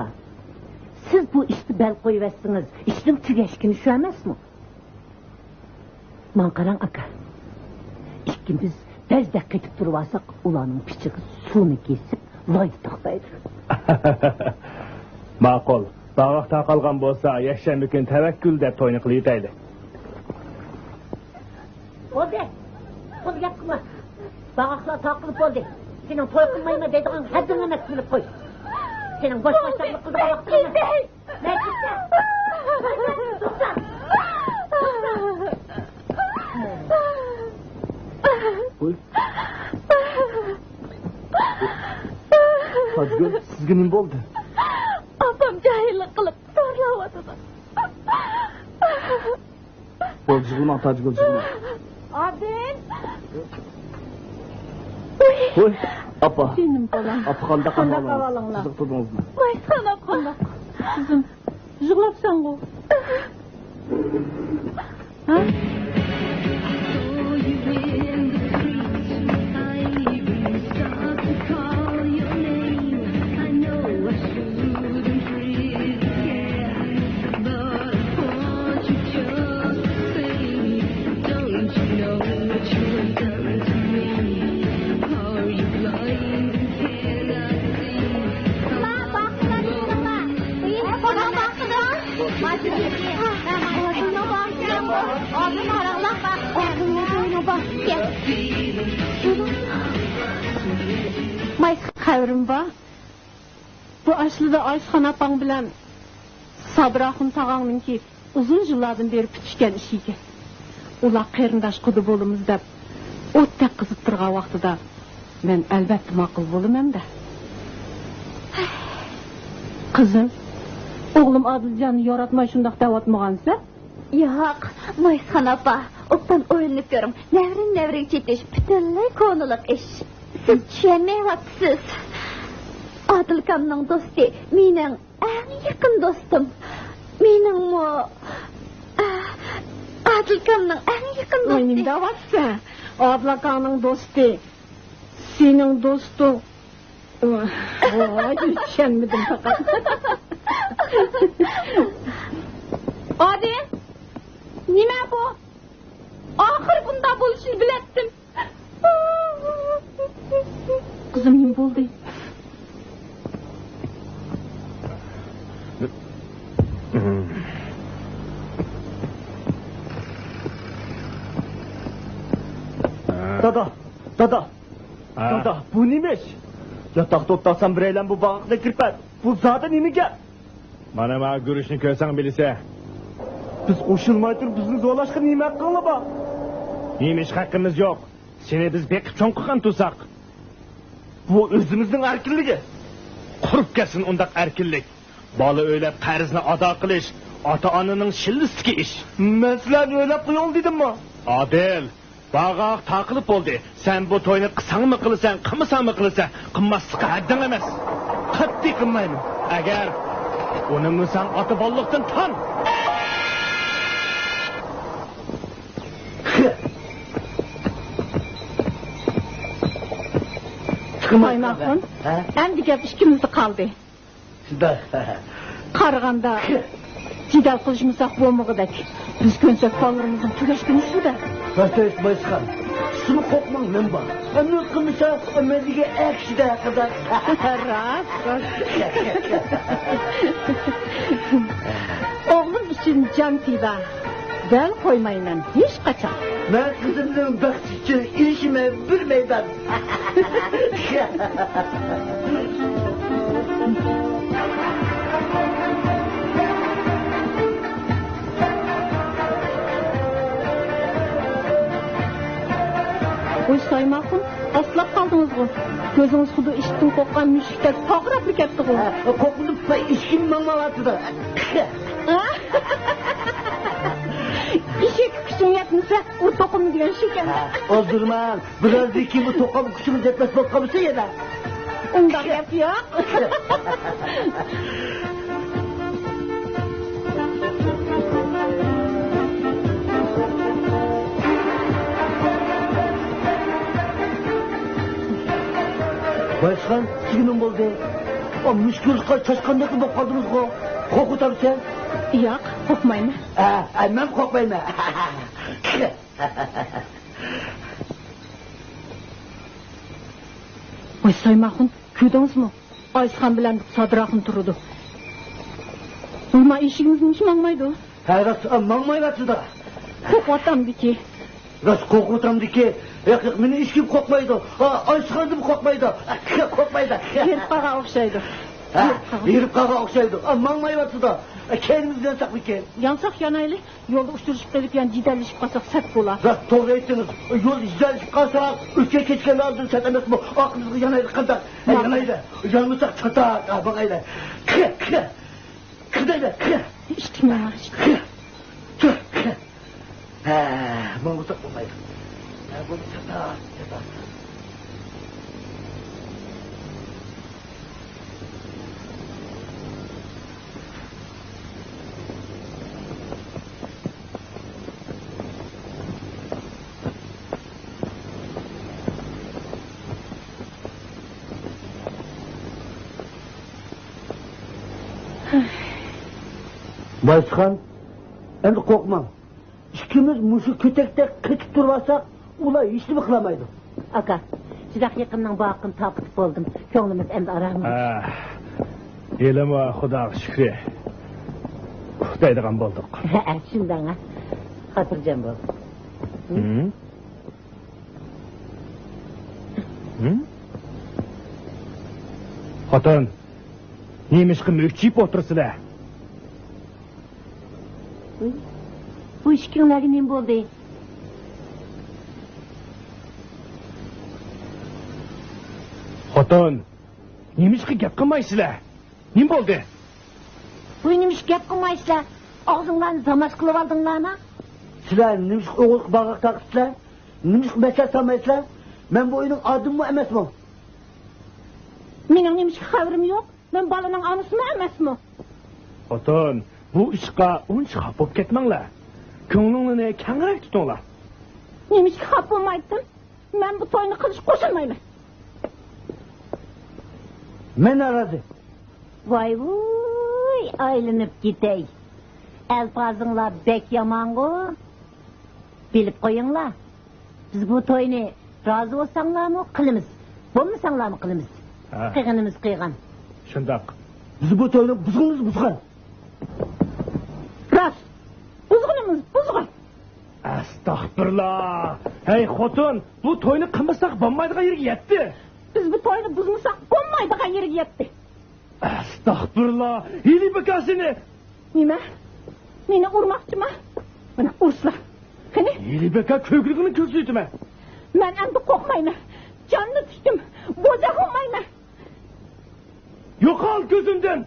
سىز بۇ ئىشتا بەل قويۇۋەتسىڭىز، ئىشنىڭ تۈگەشكىنى شۇ ئەمەسمۇ؟ ماڭا قاراڭ، ئاكا. ئىككىمىز بەزدەك قېتىپ تۇرۇۋالساق، ئۇلارنىڭ پىچىقى سۇنى كېسىپ، لايدا توختايدۇ. ماقۇل. باغاق تاقالغان بولسا، يەكشەنبە كۈنى تەۋەككۈل دەپ توينى قىلىۋېتەيلى. بولدى. قول گەپ قىلما. باغاقلار تاقىلىپ بولدى. سېنىڭ توي قىلمايمەن دەيدىغان ھەددىڭ ئەمەس، بىلىپ قوي. سېنىڭ بوش-بوشاقلىق قىلىدىغان ۋاقتىڭ ئەمەس. ۋوي. تاجگۈل، سىزگە نېمە بولدى؟ ئاپام جاھىللىق قىلىپ زورلاۋاتىدۇ. بولدى، يىغلىماڭ، تاجگۈل، يىغلىماڭ. ئادىل! ۋوي، ئاپا. جېنىم بالام. ئاپا، قانداق ئەھۋالىڭىز؟ قانداق ئەھۋالىڭلار؟ قىزىق تۇردىڭىزمۇ؟ ۋايسخان ئاپا. قىزىم، يىغلاپسەنغۇ؟ ھە؟ مايسا خەۋىرىم بار. بۇ ئاشلىدا ئايسىخان ئاپاڭ بىلەن سابىراخۇن تاغاڭنىڭكى ئۇزۇن يىللاردىن بېرى پۈتۈشكەن ئىشى ئىكەن. ئۇلار قېرىنداش قۇدا بولىمىز دەپ ئوتتەك قىزىپ تۇرغان ۋاقتىدا مەن ئەلۋەتتە ماقۇل بولىمەن-دە. قىزىم، ئوغلۇم ئادىلجاننى ياراتماي شۇنداق دەۋاتمىغانسەن؟ ياق، مايسىخان ئاپا، ئوبدان ئويلىنىپ كۆرۈڭ. نەۋرىنى نەۋرىگە چېتىش پۈتۈنلەي كونىلىق ئىش. سىز چۈشەنمەيۋاتىسىز. ئادىلكامنىڭ دوستى مېنىڭ ئەڭ يېقىن دوستۇم. مېنىڭمۇ، ئادىلكامنىڭ ئەڭ يېقىن دوستى. ۋاي، نېمە دەۋاتىسەن؟ ئادىل ئاكاڭنىڭ دوستى سېنىڭ دوستۇڭ. ۋاي، چۈشەنمىدىم پەقەت. ئادىل، نېمە بۇ؟ ئاخىرى بۇنداق بولۇشىنى بىلەتتىم. قىزىم، نېمە بولدى؟ دادا، دادا، ھە؟ دادا، بۇ نېمە ئىش؟ ياتاقتا ئولتۇرسام بىرەيلەن بۇ باغاقنى كىرپەت. بۇ زادى نېمە گەپ؟ مانا ماۋۇ گۈرۈچنى كۆرسەڭ بىلىسەن. بىز قوشۇلماي تۇرۇپ بىزنى زورلاشقا نېمە ھەققىڭلار بار؟ نېمە ئىش ھەققىمىز يوق؟ سېنى بىز بېقىپ چوڭ قىلغان تۇرساق. بۇ ئۆزىمىزنىڭ ئەركىنلىكى. قۇرۇپ كەتسۇن ئۇنداق ئەركىنلىك. بالا ئۆيلەپ قەرزنى ئادا قىلىش ئاتا-ئانىنىڭ شىللىسىدىكى ئىش. مەن سىلەرنى ئۆيلەپ قويۇڭ دېدىممۇ؟ ئادىل، باغاق تاقىلىپ بولدى. سەن بۇ توينى قىلساڭمۇ قىلىسەن، قىلمىساڭمۇ قىلىسەن، قىلماسلىققا ھەددىڭ ئەمەس. قەتئىي قىلمايمەن. ئەگەر ئۇنىمىساڭ، ئاتا بالىلىقتىن تان! قايناقۇن، ھە؟ ئەمدى گەپ ئىككىمىزدە قالدى. شۇنداق. قارىغاندا، جېدەل قىلىشمىساق بولمىغۇدەك. بىز كۆنسەك، بالىلىرىمىزنىڭ تۈگەش كۈنى شۇ-دە. راست ئېيتمايسىزغان. شۇنى قورقماڭ، نېمە بار؟ ئەمدى قىلمىسا، ئەمەلىيگە ئەكسىدە ھەققىدە. راست، راست. ئوغلۇم ئۈچۈن جان پىدا. دەل قويمايمەن ھېچقاچان. مەن قىزىمنىڭ بەختى ئۈچۈن ئېرىشىمەن بىر مەيدان. ۋوي سايماخۇن، ئاسلاپ قالدىڭىزغۇ؟ كۆزىڭىز خۇددى ئىشىكتىن قورققان مۈشۈكتەك ساغراپلا كەتتىغۇ؟ ھە، قورقۇپ ئىشىكىم ماڭمايۋاتىدۇ. ئېشەككە كۈچۈڭ يەتمىسە، ئۇ توقۇمنى دېگەن شۇ ئىكەن. ھە، ئازدۇرماڭ، بىرازدىن كېيىن بۇ توقۇم كۈچىڭىز يەتمەس بولۇپ قالمىسۇن يەنە. ئۇنداق گەپ يوق. باشقان، سىزگە نېمە بولدى؟ ئا، مۈشۈك كۆرۈشكە چاشقاندەكلا بولۇپ قالدىڭىزغۇ. قورقۇتامسەن؟ ياق، قورقمايمەن. ئە، ئە، مەن قورقمايمەن. ۋاي سايماخۇن، كۆردىڭىزمۇ؟ ئايسىخان بىلەن سادىر ئاخۇن تۇرىدۇ. ۋاي ما ئىشىكىمىز نېمىش ماڭمايدۇ؟ ھە، راست، ئا، ماڭمايۋاتىدۇ. قورقۇۋاتامدىكى. راست قورقۇۋاتامدىكى. ياق، ياق، مېنىڭ ئىشىكىم قورقمايدۇ. ئا، ئايسىخاندىن قورقمايدۇ. قورقمايدۇ. ھېرىپ قالغان ئوخشايدۇ. ھە، ھېرىپ قالغان. ھېرىپ قالغان ئوخشايدۇ. ئا، ماڭمايۋاتىدۇ. ئا، كەينىمىزدىن يانساقمىكىن؟ يانساق يانايلى. يولدا ئۇچرىشىپ قېلىپ، يەنە جېدەللىشىپ قالساق سەت بولا. راست، توغرا ئېيتتىڭىز. يولدا جېدەللىشىپ قالساق، ئۆتكەن كەچكەن ئالدىن سەت ئەمەسمۇ؟ ئارقىمىزغا يانايلى قانداق؟ ھە، ماقۇل. يانايلى. يانمىساق چاتاق، ھە، ماڭايلى. قى، قى. قى دەيلى، قى. ئىشتىك ماڭا، ئىشتىك. قى. تۇر، قى. ھە، ماڭمىساق بولمايدۇ. ھە، بۇ چاتاق، چاتاق. بايسىخان، ئەمدى قورقماڭ. ئىككىمىز مۇشۇ كۆتەكتە قېتىپ تۇرۇۋالساق، ئۇلار ھېچنېمە قىلالمايدۇ. ئاكا، شۇنداق يېقىننىڭ باغرىنى تارقىتىپ بولدۇم. كۆڭلىمىز ئەمدى ئارام. ھە، ھېلىمۇ خۇداغا شۈكرى. ئۇخلايدىغان بولدۇق. ھە، شۇنداق. خاتىرجەم بول. ھە؟ ھە؟ خوتۇن، نېمىشقا مۈكچىيىپ ئولتۇرىسىلەر؟ بۇ ئىككىڭلارغا نېمە بولدى؟ خوتۇن، نېمىشقا گەپ قىلمايسىلەر؟ نېمە بولدى؟ بۇ نېمىشقا گەپ قىلمايسىلەر؟ ئاغزىڭلارنى زاماش قىلىۋالدىڭلارمۇ؟ سىلەر نېمىشقا ئوغۇلغا باغاق تارقىتىسىلەر؟ نېمىشقا مەسەل سالمايسىلەر؟ مەن بۇ ئۆينىڭ ئادىمىمۇ ئەمەسمۇ؟ مېنىڭ نېمىشقا خەۋىرىم يوق؟ مەن بالىنىڭ ئانىسىمۇ ئەمەسمۇ؟ خوتۇن، بۇ ئىشقا ئۇنچە خاپا بولۇپ كەتمەڭلار. كۆڭلۈڭلارنى كەڭرەك تۇتۇڭلار. نېمىشقا خاپا بولمايتتىم؟ مەن بۇ توينى قىلىشقا قوشۇلمايمەن. مەن نارازى. ۋاي ۋۇي، ئايلىنىپ كېتەي. ئەلپازىڭلار بەك يامانغۇ. بىلىپ قويۇڭلار. بىز بۇ توينى رازى بولساڭلارمۇ قىلىمىز، بولمىساڭلارمۇ قىلىمىز. ھە. قىلغىنىمىز قىلغان. شۇنداق. بىز بۇ توينى بۇزغىنىمىز بۇزغان. راست. بۇزغىنىمىز بۇزغان. ئەستەغپۇرۇللا! ھەي خوتۇن، بۇ توينى قىلمىساق بولمايدىغان يېرىگە يەتتى. بىز بۇ توينى بۇزمىساق بولمايدىغان يېرىگە يەتتى. ئەستەغپۇرۇللا! ھېلى بىكار سېنى! نېمە؟ مېنى ئۇرماقچىما؟ مانا ئۇرسىلا. قېنى؟ ھېلى بىكار كۆكرىكىڭنى كۆرسىتىمەن. مەن ئەمدى قورقمايمەن. جاننى تىكتىم. بوزەك بولمايمەن. يوقال كۆزۈمدىن!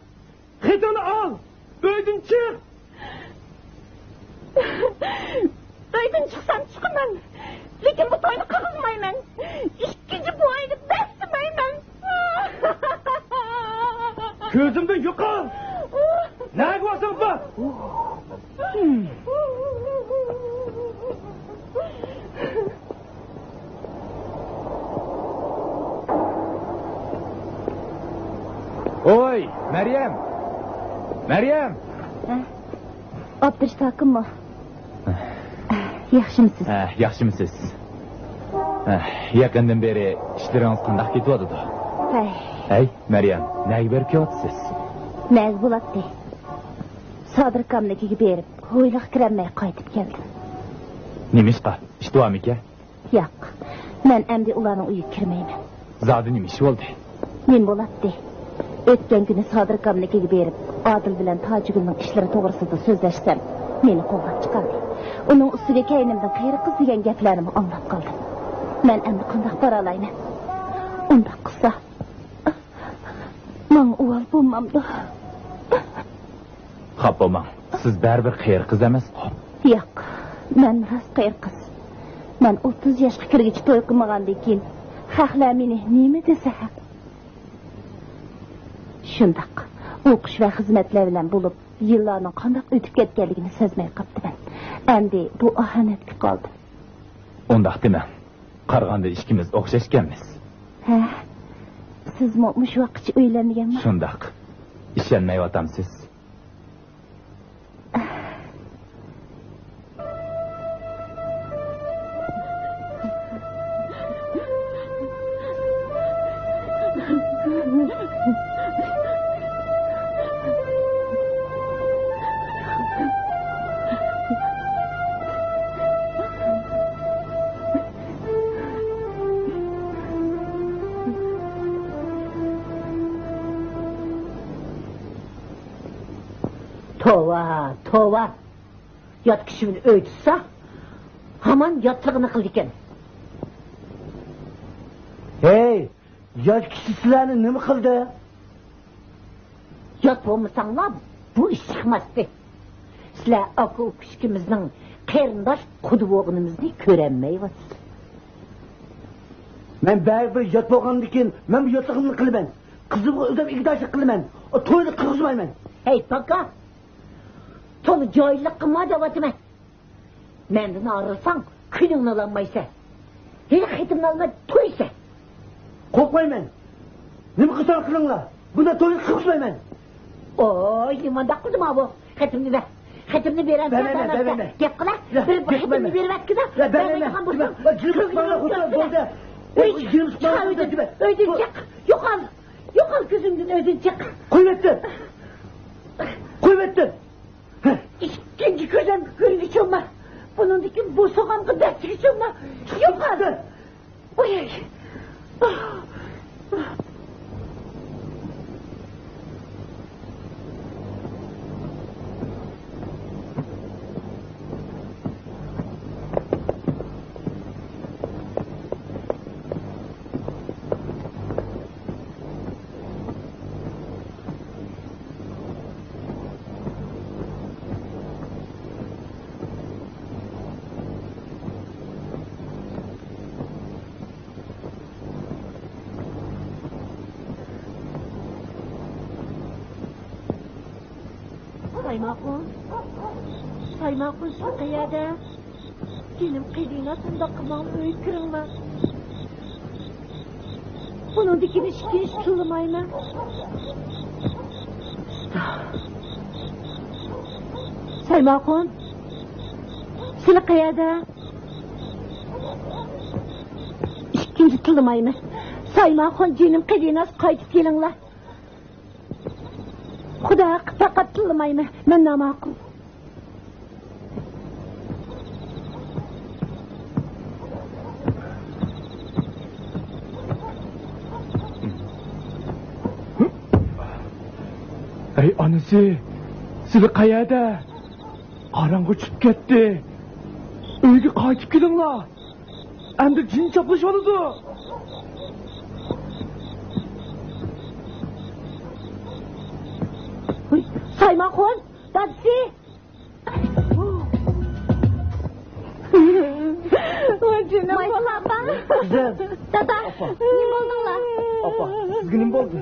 خېتىڭنى ئال! ئۆيدىن چىق! ئۆيدىن چىقسام چىقىمەن، لېكىن بۇ توينى قىلغۇزمايمەن. ئىككىنچى بوۋاينى بەسلىمەيمەن. كۆزۈمدىن يوقال! نەگە بارساڭ بار! ۋوي، مەريەم! مەريەم! ھە؟ ئابدۇرۇش ئاكىممۇ؟ ياخشىمۇسىز؟ ھە، ياخشىمۇسىز؟ ھە، يېقىندىن بېرى ئىشلىرىڭىز قانداق كېتىۋاتىدۇ؟ ھەي. ھەي، مەريەم، نەگە بېرىپ كېلىۋاتىسىز؟ نەگە بولاتتى؟ سادىر ئاكامنىڭكىگە بېرىپ، ھويلىغا كىرەلمەي قايتىپ كەلدىم. نېمىشقا؟ ئىش داۋامىكەن؟ ياق، مەن ئەمدى ئۇلارنىڭ ئۆيىگە كىرمەيمەن. زادى نېمە ئىش بولدى؟ نېمە بولاتتى؟ ئۆتكەن كۈنى سادىر ئاكامنىڭكىگە بېرىپ، ئادىل بىلەن تاجىگۈلنىڭ ئىشلىرى توغرىسىدا سۆزلەشسەم، مېنى قوغلاپ چىقاردى. ئۇنىڭ ئۈستىگە كەينىمدىن قېرى قىز دېگەن گەپلەرنىمۇ ئاڭلاپ قالدىم. مەن ئەمدى قانداق بارالايمەن؟ ئۇنداق قىلسا، ماڭا ئۇۋال بولمامدۇ؟ خاپا بولماڭ، سىز بەرىبىر قېرى قىز ئەمەسقۇ. ياق، مەن راست قېرى قىز. مەن ئوتتۇز ياشقا كىرگۈچە توي قىلمىغاندىن كېيىن، خەقلەر مېنى نېمە دېسە ھەق. شۇنداق. ئوقۇش ۋە خىزمەتلەر بىلەن بولۇپ، يىللارنىڭ قانداق ئۆتۈپ كەتكەنلىكىنى سەزمەي قاپتىمەن. ئەمدى بۇ ئاھانەتكە قالدىم. ئۇنداق دېمەڭ. قارىغاندا ئىككىمىز ئوخشاش ئىكەنمىز. ھە، سىزمۇ مۇشۇ ۋاقىتقىچە ئۆيلەنمىگەنمۇ؟ شۇنداق. ئىشەنمەيۋاتامسىز؟ توۋا، توۋا! يات كىشى بىلەن ئۆي تۇتسا، ھامان ياتلىقىنى قىلىدىكەن. ھەي، يات كىشى سىلەرنى نېمە قىلدى؟ يات بولمىساڭلار، بۇ ئىش چىقماستى. سىلەر ئاكا-ئۇكا ئىككىمىزنىڭ قېرىنداش قۇدا بولغىنىمىزنى كۆرەلمەيۋاتىسىز. مەن بەرىبىر يات بولغاندىكىن، مەن بۇ ياتلىقىمنى قىلىمەن. قىزىمغا ئۆزۈم ئىگىدارچىلىق قىلىمەن. ئۇ توينى قىلغۇزمايمەن. ھەي، پاكا! تولا جاھىللىق قىلما دەۋاتىمەن. مەندىن ئايرىلساڭ، كۈنۈڭنى ئالالمايسەن. ھېلى خېتىمنى ئالماي تۇرىسەن. قورقمايمەن. نېمە قىلساڭ قىلىڭلار. بۇنداق توينى قىلغۇزمايمەن. ئوي، نېمانداق قىلدى ماۋۇ؟ خېتىمنى بەر. خېتىمنى بېرەمسەن، بەرمەمسەن؟ بەرمەم، بەرمەم. گەپ قىلە. ياق، بىر، بىر گەپ خېتىمنى قىلمايمەن. بېرىۋەتكىنە. ياق، بەرمەيمەن. بەرمەيدىغان بولساڭ، بەرمەيمەن. كۆزۈڭنى يۇمۇپ كەتكىنە. ئۆي، چىقار ئۆيدىن. ئۆيدىن چىق. يوقال. يوقال كۆزۈمدىن، ئۆيدىن چىق. قويۇۋەتتىم. قويۇۋەتتىم. ئىككىنچى كۆزۈمگە كۆرۈنگۈچى بولما. بۇنىڭدىن كېيىن بوسۇغامغا دەسسىگۈچى بولما. يوقال. ئوي. سايماقۇن، سايماقۇن، سىز قەيەردە؟ جېنىم قېدىنا، شۇنداق قىلماڭلار، ئۆيگە كىرىڭلار. بۇنىڭدىن كېيىن ئىككىنچى تىللىمايمەن. سايماخۇن، سىلى قەيەردە؟ ئىككىنچى تىللىمايمەن. سايماخۇن، جېنىم قېدىنا، قايتىپ كېلىڭلار. خۇدا ھەققى، پەقەت تىللىمايمەن. مەن ناماقۇل. ئەي ئانىسى، سىلى قەيەردە؟ قاراڭغۇ چۈشۈپ كەتتى. ئۆيگە قايتىپ كېلىڭلار. ئەمدى جىن چاپلىشىۋالىدۇ. ھۇي، سايماخۇن، دادىسى! ۋاي جېنىم بالام. قىزىم. دادا، ئاپا. نېمە بولدۇڭلار؟ ئاپا، سىزگە نېمە بولدى؟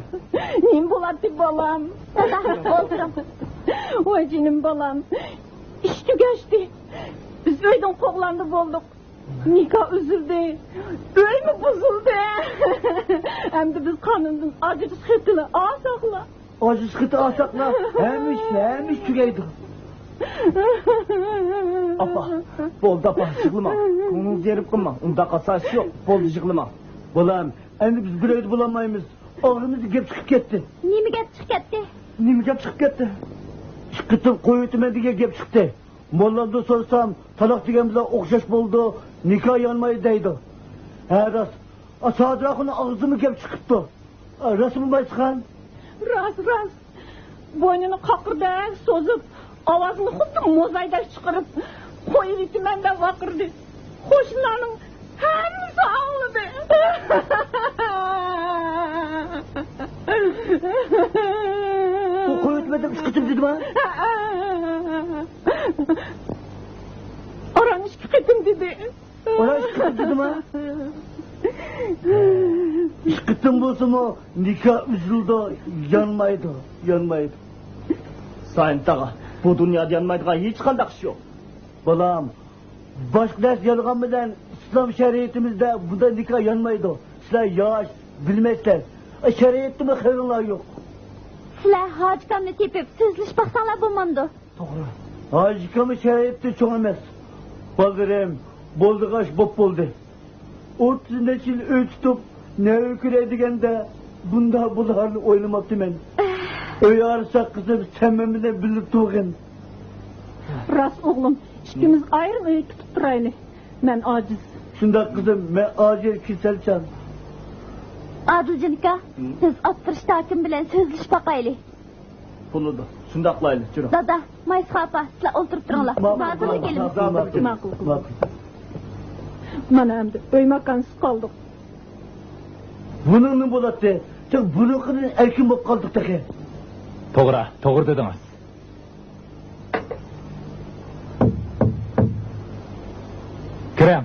نېمە بولاتتى بالام؟ دادا، ئولتۇرۇڭ. ۋاي جېنىم بالام. ئىش تۈگەشتى. بىز ئۆيدىن قوغلاندى بولدۇق. نىكاھ ئۈزۈلدى. ئۆيمۇ بۇزۇلدى. ئەمدى بىز قانۇندىن ئاجرىشىش خېتىنى ئالساقلا. ئاجرىشىش خېتى ئالساقلا، ھەممە ئىش، ھەممە ئىش تۈگەيدۇ. ئاپا، بولدى ئاپا، يىغلىماڭ. كۆڭلىڭىزنى يېرىم قىلماڭ. ئۇنداق ئاساس يوق. بولدى، يىغلىماڭ. بالام، ئەمدى بىز بىر ئۆيدە بولالمايمىز. ئاغزىمىزدىن گەپ چىقىپ كەتتى. نېمە گەپ چىقىپ كەتتى؟ نېمە گەپ چىقىپ كەتتى؟ ئىككى قېتىم قويۇۋېتىمەن دېگەن گەپ چىقتى. موللامدىن سورىسام، تالاق دېگەن بىلەن ئوخشاش بولىدۇ، نىكاھ يانمايدۇ دەيدۇ. ھە، راست. ئا، سادىر ئاخۇننىڭ ئاغزىدىنمۇ گەپ چىقىپتۇ. ئا، راستمۇ، بايسىخان؟ راست، راست. بوينىنى قاقىردەك سوزۇپ، ئاۋازىنى خۇددى موزايدەك چىقىرىپ، «قويۇۋېتىمەن» دەپ ۋارقىرىدى. قوشنىلارنىڭ ھەممىسى ئاڭلىدى. ئۇ قويۇۋېتىمەن دەپ ئىككى قېتىم دېدىما؟ ئاران ئىككى قېتىم دېدى. ئاران ئىككى قېتىم دېدىما؟ ئىككى قېتىم بولسىمۇ نىكاھ ئۈزۈلىدۇ، يانمايدۇ، يانمايدۇ. سايىن تاغا، بۇ دۇنيادا يانمايدىغان ھېچقانداق ئىش يوق. بالام، باشقا نەرسە يانغان بىلەن ئىسلام شەرىئىتىمىزدە بۇنداق نىكاھ يانمايدۇ. سىلەر ياش، بىلمەيسىلەر. شەرىئەتتىمۇ خەۋىرىڭلار يوق. سىلەر ھاجىكامنى تېپىپ سۆزلىشىپ باقساڭلار بولمامدۇ؟ توغرا. ھاجىكاممۇ شەرىئەتتە چوڭ ئەمەس. بالىلىرىم بولىدىغان ئىش بوپ بولدى. ئوتتۇز نەچچە يىل ئۆي تۇتۇپ، نەۋرە كۆرەي دېگەندە، بۇنداق بولارنى ئويلىماپتىمەن. ئۆي ئارىسا قىزىم سەن مەن بىلەن بىللە تۇرغىن. راست ئوغلۇم، ئىككىمىز ئايرىم ئۆي تۇتۇپ تۇرايلى. مەن ئاجىز. شۇنداق قىزىم، مەن ئاجىز كېسەلچان. ئادىلجان ئاكا، بىز ئاتتىرىش تاكىم بىلەن سۆزلىشىپ باقايلى. بولىدۇ. شۇنداق قىلايلى، جۈرۈڭ. دادا، مايسىخان ئاپا، سىلەر ئولتۇرۇپ تۇرۇڭلار. ماقۇل، بىز ھازىرلا كېلىمىز. ماقۇل، ماقۇل. ماقۇل. مانا ئەمدى ئۆي ماكانسىز قالدۇق. بۇنىڭ نېمە بولاتتى؟ تېخى بۇنىڭقىدىن ئەركىن بولۇپ قالدۇق تېخى. توغرا، توغرا دېدىڭىز. كىرىڭ.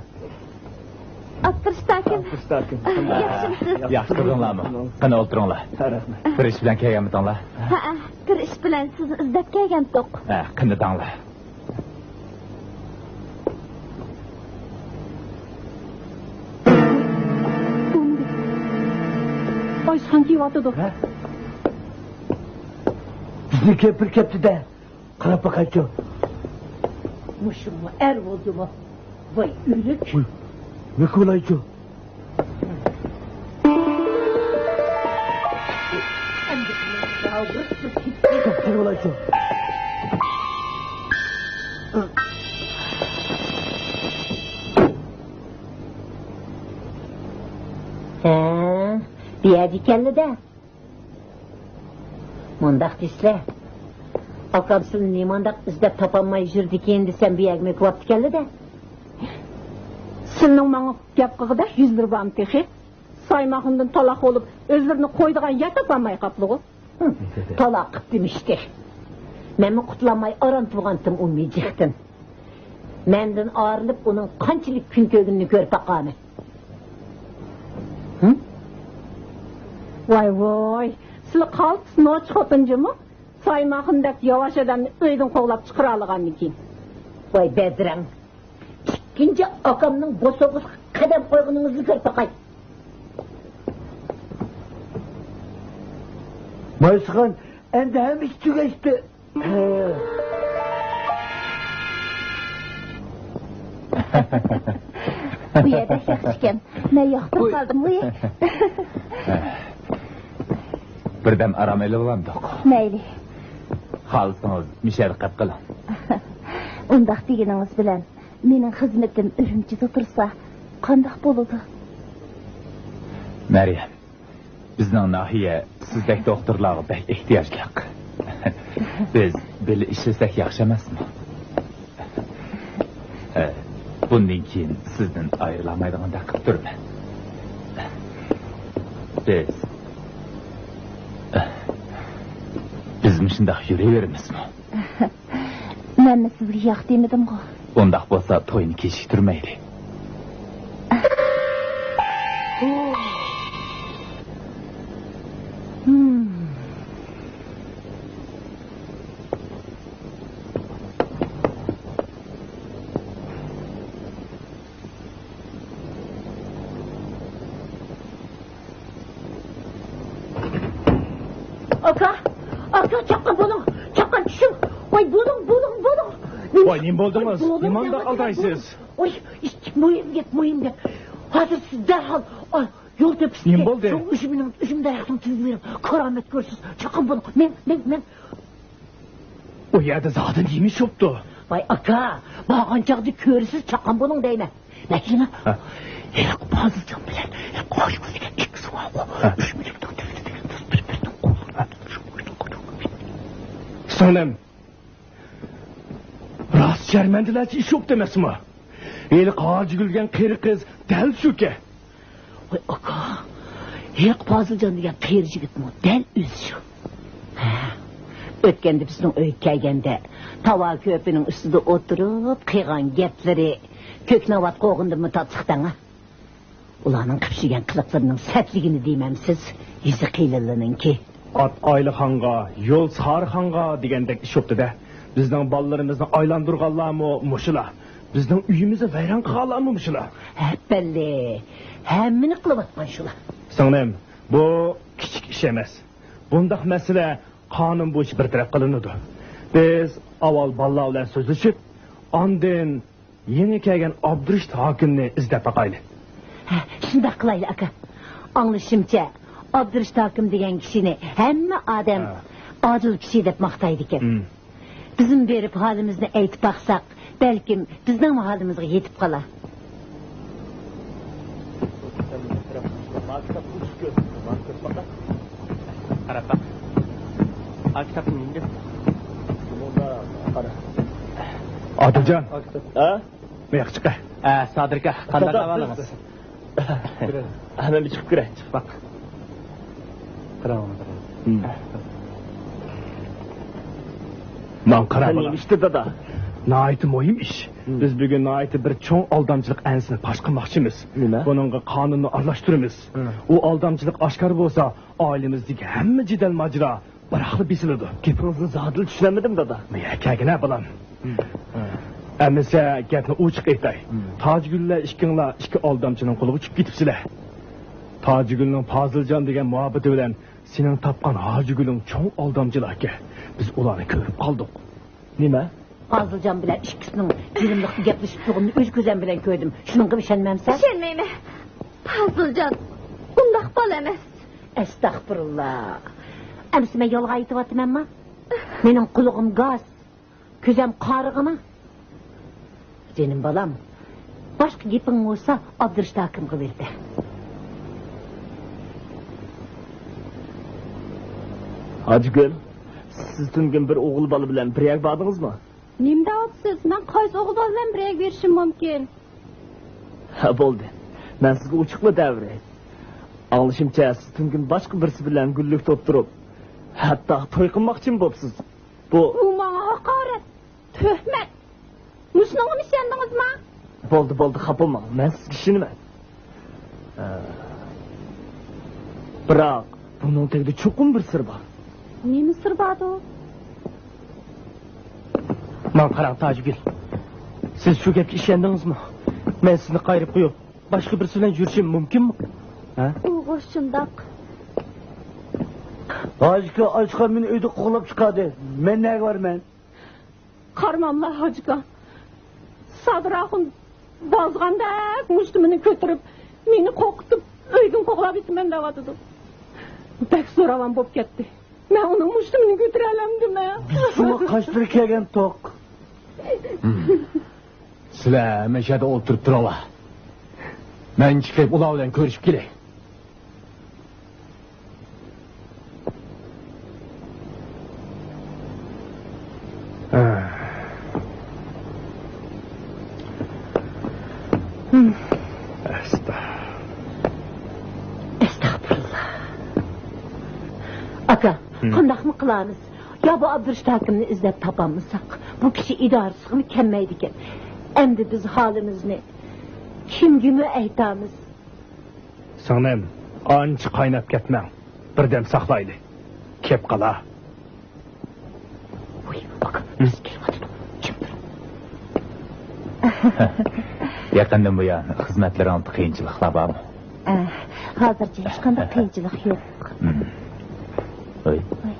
ئاتتىرىش تاكىم. ئاتتىرىش تاكىم. ياخشىمۇسىز؟ ياخشى تۇردۇڭلارمۇ؟ قېنى، ئولتۇرۇڭلار. ھە، رەھمەت. بىر ئىش بىلەن كەلگەنمىدىڭلار؟ ھەئە، بىر ئىش بىلەن سىزنى ئىزدەپ كەلگەنتۇق. ھە، قېنى دەڭلار. ئايسىخان كېلىۋاتىدۇ. ھە؟ بىزنىڭ كەمپىر كەپتۇ-دە. قاراپ باقايچۇ. مۇشۇمۇ ئەر بولدىمۇ؟ ۋاي ئۆلۈك. ۋۇي، نېمە بولايچۇ؟ نېمە بولايچۇ؟ ھە، بۇ يەردە ئىكەنلا-دە. مۇنداق دېسىلە، ئاكام سېنى نېمانداق ئىزدەپ تاپالماي يۈرىدىكىن دېسەم، بۇ يەرگىمۇ كېلىۋاپتىكەنلا-دە. سېنىڭ ماڭا گەپ قىلغۇدەك يۈزلىرى بارمۇ تېخى؟ سايماخۇندىن تالاق بولۇپ، ئۆزلىرىنى قويىدىغان يەر تاپالماي قاپلىغۇ. ھىم، تالاق قىپتىمۇ ئىشتە. مەنمۇ قۇتۇلالماي ئاران تۇرغانتىم ئۇ مىجىقتىن. مەندىن ئايرىلىپ ئۇنىڭ قانچىلىك كۈن كۆرگىنىنى كۆرۈپ باقامەن. ھىم؟ ۋاي ۋاي، سىلى قالتىس نوچى خوتۇن جۇمۇ، سايماخۇندەك ياۋاش ئادەمنى ئۆيدىن قوغلاپ چىقىرالىغاندىكىن. ۋاي بەدرەڭ، ئىككىنچى ئاكامنىڭ بوسۇغىسىغا قەدەم قويغىنىڭىزنى كۆرۈپ باقاي. مايسىخان، ئەمدى ھەممە ئىش تۈگەشتى. بۇ يەردە ياخشىكەن. مەن ياقتۇرۇپ قالدىم، ۋۇي. بىردەم ئارام ئېلىۋالامدۇق؟ مەيلى. خالىسىڭىز، مۇشەدە قېلىپ قېلىڭ. ئۇنداق دېگىنىڭىز بىلەن، مېنىڭ خىزمىتىم ئۈرۈمچىدە تۇرسا، قانداق بولىدۇ؟ مەريەم، بىزنىڭ ناھىيە سىزدەك دوختۇرلارغا بەك ئېھتىياجلىق. بىز بىللە ئىشلىسەك ياخشى ئەمەسمۇ؟ ھە، بۇندىن كېيىن سىزدىن ئايرىلالمايدىغاندەك قىلىپ تۇرىمەن. بىز، بىز مۇشۇنداق يۈرۈۋېرىمىزمۇ؟ مەنمۇ سىزگە ياق دېمىدىمغۇ؟ ئۇنداق بولسا توينى كېچىكتۈرمەيلى. ئاكا، ئاكا، چاققان بولۇڭ، چاققان چۈشۈڭ. ۋاي بولۇڭ، بولۇڭ، بولۇڭ. ۋاي، نېمە بولدىڭىز؟ نېمانداق ئالدايسىز؟ ۋاي، مۇھىم گەپ، مۇھىم گەپ. ھازىر سىز دەرھال، ئا، يول تېپىسىدىكى، نېمە بولدى؟ شۇ ئۈجمىنىڭ، ئۈجمە دەرەختىنىڭ تۈۋىگە بېرىڭ. كارامەت كۆرىسىز. چاققان بولۇڭ. مېڭ، مېڭ، مېڭ. ئۇ يەردە زادى نېمە ئىش بوپتۇ؟ ۋاي ئاكا، بارغان چاغدا كۆرىسىز، چاققان بولۇڭ دەيمەن. لېكىن ھېلىقى پازىلجان بىلەن ھېلىقى ئايگۈل دېگەن ئىككىسى بارغۇ. ھە. ئۈچ مىليوندىن تۆۋەن دېگەن بىر-بىرىنىڭ قولىنى تۇتۇپ، بىر-بىرىنىڭ قولىنى تۇتۇپ. سىڭلىم، راست شەرمەندىلەرچە ئىش يوق دېمەسمۇ؟ ھېلىقى ھاجىگۈل دېگەن قېرى قىز دەل شۇكەن. ۋاي ئاكا، ھېلىقى پازىلجان دېگەن قېرى يىگىتمۇ دەل ئۆزى شۇ. ھە، ئۆتكەندە بىزنىڭ ئۆيگە كەلگەندە، تاۋا كۆپىنىڭ ئۈستىدە ئولتۇرۇپ قىلغان گەپلىرى كۆكناۋات قوغۇندىنمۇ تاتلىق دەڭا. ئۇلارنىڭ قىپشىگەن قىلىقلىرىنىڭ سەتلىكىنى دېمەمسىز؟ يۈزى قىيلىنلىنىڭكى. ئات ئايلىخانغا، يول سارىخانغا دېگەندەك ئىش بوپتۇ-دە. بىزنىڭ بالىلىرىمىزنى ئايلاندۇرغانلارمۇ مۇشۇلار. بىزنىڭ ئۆيىمىزنى ۋەيران قىلغانلارمۇ مۇشۇلار. ھەپپەللى، ھەممىنى قىلىۋاتقان شۇلار. سىڭلىم، بۇ كىچىك ئىش ئەمەس. بۇنداق مەسىلە قانۇن بويىچە بىر تەرەپ قىلىنىدۇ. بىز ئاۋۋال بالىلار بىلەن سۆزلىشىپ، ئاندىن يېڭى كەلگەن ئابدۇرېشىت ھاكىمنى ئىزدەپ باقايلى. ھە، شۇنداق قىلايلى، ئاكا. ئاڭلىشىمچە، ئابدۇرېشىت ھاكىم دېگەن كىشىنى ھەممە ئادەم ھە. ئادىل كىشى دەپ ماختايدىكەن. ھىم. بىزمۇ بېرىپ ھالىمىزنى ئېيتىپ باقساق، بەلكىم بىزنىڭمۇ ھالىمىزغا يېتىپ قالار. قاراپ باق. ئا، كىتابنى يېڭىپ. ئادىلجان. ھە؟ بۇياققا چىقە. ھە، سادىر ئاكا، قانداق ئەھۋالىڭىز؟ ھە، مەن بىر چىقىپ كىرەي. چىقىپ باق. قاراڭ، قاراڭ. ماڭا قارا، بالام. نېمە ئىشتا، دادا؟ ناھايىتى مۇھىم ئىش. بىز بۈگۈن ناھايىتى بىر چوڭ ئالدامچىلىق ئەنىسىنى پاش قىلماقچىمىز. نېمە؟ بۇنىڭغا قانۇننى ئارىلاشتۇرىمىز. ئۇ ئالدامچىلىق ئاشكارا بولسا، ئائىلىمىزدىكى ھەممە جېدەل ماجىرا بىراقلا بېسىلىدۇ. گېپىڭىزنى زادىلا چۈشىنەلمىدىم، دادا. يا، كەلگىنە، بالام. ئەمىسە گەپنى ئوچۇق ئېيتاي. تاجگۈللەر ئىككىڭلار ئىككى ئالدامچىنىڭ قولىغا چۈشۈپ كېتىپسىلەر. تاجگۈلنىڭ پازىلجان دېگەن مۇھەببىتى بىلەن سېنىڭ تاپقان ھاجىگۈلۈڭ چوڭ ئالدامچىلار ئىكەن. بىز ئۇلارنى كۆرۈپ قالدۇق. نېمە؟ پازىلجان بىلەن ئىككىسىنىڭ جىلىملىقتا گەپلىشىپ تۇرغىنىنى ئۆز كۆزۈم بىلەن كۆردۈم. شۇنىڭغىمۇ ئىشەنمەمسەن؟ ئىشەنمەيمەن. پازىلجان ئۇنداق بالا ئەمەس. ئەستەغپۇرۇللا. ئەمىسە مەن يالغان ئېيتىۋاتىمەنما؟ مېنىڭ قۇلىقىم گاس، كۆزۈم قارىغىنا. جېنىم بالام، باشقا گېپىڭ بولسا ئابدۇرېشىت ھاكىمغا بېرىپ. ھاجىگۈل، سىز تۈنۈگۈن بىر ئوغۇل بالا بىلەن بىر يەرگە باردىڭىزمۇ؟ نېمە دەۋاتىسىز؟ مەن قايسى ئوغۇل بالا بىلەن بىر يەرگە بېرىشىم مۇمكىن؟ ھە، بولدى. مەن سىزگە ئوچۇقلا دەۋېرەي. ئاڭلىشىمچە، سىز تۈنۈگۈن باشقا بىرسى بىلەن گۈللۈكتە ئولتۇرۇپ، ھەتتا توي قىلماقچىمۇ بوپسىز؟ بۇ بۇ ماڭا ھاقارەت، تۆھمەت. مۇشۇنىڭغىمۇ ئىشەندىڭىزما؟ بولدى، بولدى، خاپا بولماڭ. مەن سىزگە ئىشىنىمەن. ھە. بىراق، بۇنىڭ تېگىدە چوقۇم بىر سىر بار. نېمە سىر باردۇ؟ ماڭا قاراڭ، تاجگۈل. سىز شۇ گەپكە ئىشەندىڭىزمۇ؟ مەن سىزنى قايرىپ قويۇپ، باشقا بىرسى بىلەن يۈرۈشۈم مۇمكىنمۇ؟ ھە؟ ئۇ شۇنداق. ھاجىكا ئاچقان مېنى ئۆيدە قوغلاپ چىقاردى. مەن نەگە بارىمەن؟ قارىماملا، ھاجىكا. سادىر ئاخۇن بازغاندەك مۇشتۇمىنى كۆتۈرۈپ، مېنى قورقۇتۇپ، ئۆيدىن قوغلاۋېتىمەن دەۋاتىدۇ. بەك زوراۋان بولۇپ كەتتى. مەن ئۇنىڭ مۇشتۇمىنى كۆتۈرەلەمدىمەن؟ بىز شۇڭا قاچتۇرۇپ كەلگەنتۇق. سىلەر ھەممە يەردە ئولتۇرۇپ تۇرۇڭلار. مەن چىقىپ ئۇلار بىلەن كۆرۈشۈپ كېلەي. ئەستا. ئەستەغپۇرۇللا. ئاكا، قانداقمۇ قىلارمىز؟ يا بۇ ئابدۇرېشىت ھاكىمنى ئىزدەپ تاپالمىساق، بۇ كىشى ئىدارىسىغىمۇ كەلمەيدىكەن. ئەمدى بىز ھالىمىزنى كىمگىمۇ ئېيتامىز؟ سىڭلىم، ئانچە قايناپ كەتمەڭ. بىردەم ساقلايلى. كەپ قالا. ۋۇي، ئاكا، بىز كېلىۋاتىدۇ. جىم تۇر. يېقىندىن بۇيان خىزمەتلىرىڭىزدە قىيىنچىلىقلار بارمۇ؟ ئە، ھازىرچە ھېچقانداق قىيىنچىلىق يوق. ھىم. ۋۇي. ۋۇي.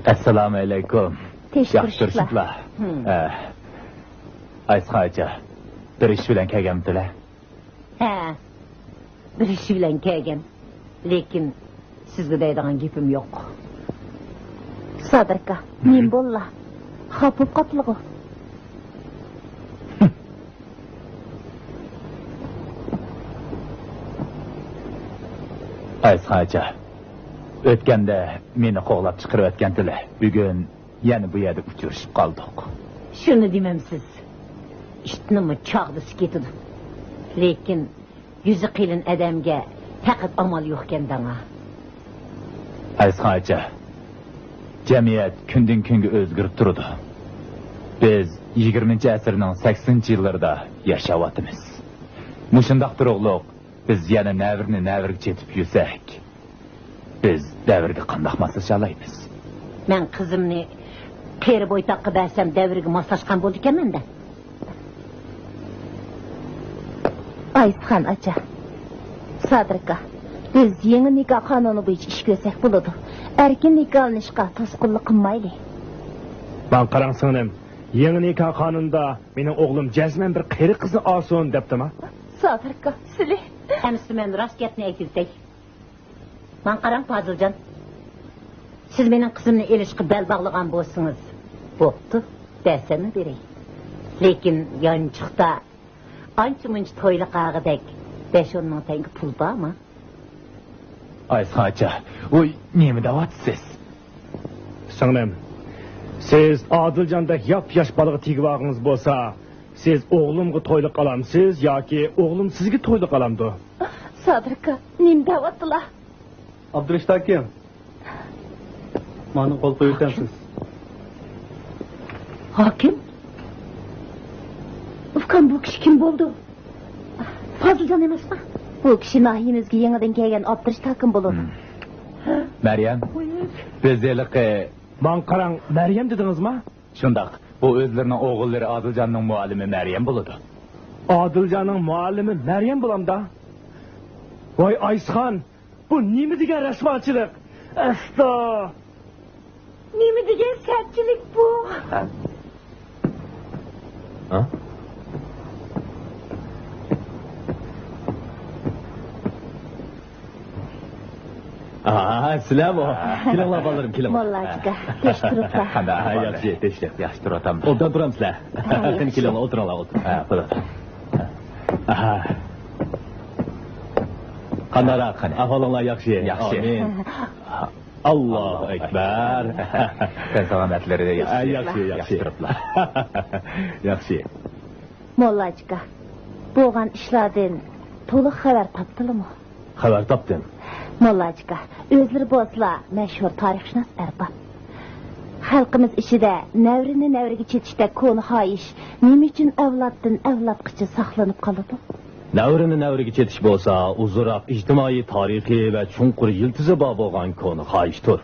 ئەسسالامۇئەلەيكۇم. ياخشى تۇرۇشۇپلا. ھىم. ئە. ئايسىخان ئاچا، بىر ئىش بىلەن كەلگەنمىتىلە؟ ھە، بىر ئىش بىلەن كەلگەن. لېكىن سىزگە دەيدىغان گېپىم يوق. سادىر ئاكا، نېمە بوللا؟ خاپا بولۇپ قاپلىغۇ؟ ئايسىخان ئاچا، ئۆتكەندە مېنى قوغلاپ چىقىرىۋەتكەنتىلە. بۈگۈن يەنە بۇ يەردە ئۇچرىشىپ قالدۇق. شۇنى دېمەمسىز؟ ئىتنىمۇ چاغدىسى كېتىدۇ. لېكىن يۈزى قېلىن ئادەمگە پەقەت ئامال يوقكەن داڭا. ئايسىخان ئاچا، جەمئىيەت كۈندىن-كۈنگە ئۆزگىرىپ تۇرىدۇ. بىز يىگىرمىنچى ئەسىرنىڭ سەكسىنىنچى يىللىرىدا ياشاۋاتىمىز. مۇشۇنداق تۇرۇقلۇق بىز يەنە نەۋرىنى نەۋرىگە چېتىپ يۈرسەك، بىز دەۋرگە قانداق ماسلىشالايمىز؟ مەن قىزىمنى قېرى بويتاققا بەرسەم، دەۋرگە ماسلاشقان بولىدىكەنمەن-دە. ئايسىخان ئاچا، سادىر ئاكا، بىز يېڭى نىكاھ قانۇنى بويىچە ئىش كۆرسەك بولىدۇ. ئەركىن نىكاھلىنىشقا توسقۇنلۇق قىلمايلى. ماڭا قاراڭ سىڭلىم، يېڭى نىكاھ قانۇنىدا مېنىڭ ئوغلۇم جەزمەن بىر قېرى قىزنى ئالسۇن دەپتىما؟ سادىر ئاكا، سىلى. ئەمىسە مەن راست گەپنى ئېيتىۋېتەي. ماڭا قاراڭ، پازىلجان. سىز مېنىڭ قىزىمنى ئېلىشقا بەل باغلىغان بولسىڭىز، بوپتۇ، بەرسەممۇ بېرەي. لېكىن يانچۇقتا ئانچە-مۇنچە تويلۇق ھاغىدەك بەش-ئون مىڭ تەڭگە پۇل بارمۇ؟ ئايسىخان ئاچا، ۋوي، نېمە دەۋاتىسىز؟ سىڭلىم، سىز ئادىلجاندەك ياپياش بالىغا تېگىۋالغىنىڭىز بولسا، سىز ئوغلۇمغا تويلۇق ئالامسىز ياكى ئوغلۇم سىزگە تويلۇق ئالامدۇ؟ سادىر ئاكا، نېمە دەۋاتتىلا؟ ئابدۇرېشىت ھاكىم، مانا قول قويۇۋېتەمسىز؟ ھاكىم؟ ئۇكام، بۇ كىشى كىم بولىدۇ؟ پازىلجان ئەمەسما؟ بۇ كىشى ناھىيىمىزگە يېڭىدىن كەلگەن ئابدۇرېشىت ھاكىم بولىدۇ. مەريەم، بىز ھېلىقى. ماڭا قاراڭ، مەريەم دېدىڭىزما؟ شۇنداق، بۇ ئۆزلىرىنىڭ ئوغۇللىرى ئادىلجاننىڭ مۇئەللىمى مەريەم بولىدۇ. ئادىلجاننىڭ مۇئەللىمى مەريەم بولامدا؟ ۋاي ئايسىخان، بۇ نېمە دېگەن رەسۋاچىلىق؟ ئەستا! نېمە دېگەن سەتچىلىك بۇ؟ ھە؟ ئا، سىلەرمۇ؟ كېلىڭلار، بالىلىرىم، كېلىڭلار. موللاجىكا، تېشىپ تۇرۇپلا. ھە، ياخشى، تېشىپ. ياخشى تۇرۇۋاتامدۇ؟ ئوبدان تۇرامسىلەر؟ ھە، قېنى، ياخشى. كېلىڭلار، ئولتۇرۇڭلار، ئولتۇرۇڭ. ھە، بولىدۇ. ئاھا. قانداقراق؟ قېنى. ئەھۋالىڭلار ياخشى؟ ياخشى. ئامىن. ئاللاھۇ ئەكبەر. تەن سالامەتلىرى ياخشى. ھە، ياخشى، ياخشى. ياخشى تۇرۇپلا. ياخشى. موللاجىكا، بولغان ئىشلاردىن تولۇق خەۋەر تاپتىلىمۇ؟ خەۋەر تاپتىم. موللاجىكا، ئۆزلىرى بولسىلا مەشھۇر تارىخشۇناس ئەرباب. خەلقىمىز ئىچىدە نەۋرىنى نەۋرىگە چېتىشتەك كونا خاھىش نېمە ئۈچۈن ئەۋلادتىن ئەۋلادقىچە ساقلىنىپ قالىدۇ؟ نەۋرىنى نەۋرىگە چېتىش بولسا ئۇزۇنراق ئىجتىمائىي تارىخى ۋە چوڭقۇر يىلتىزى بار بولغان كونا خاھىشتۇر.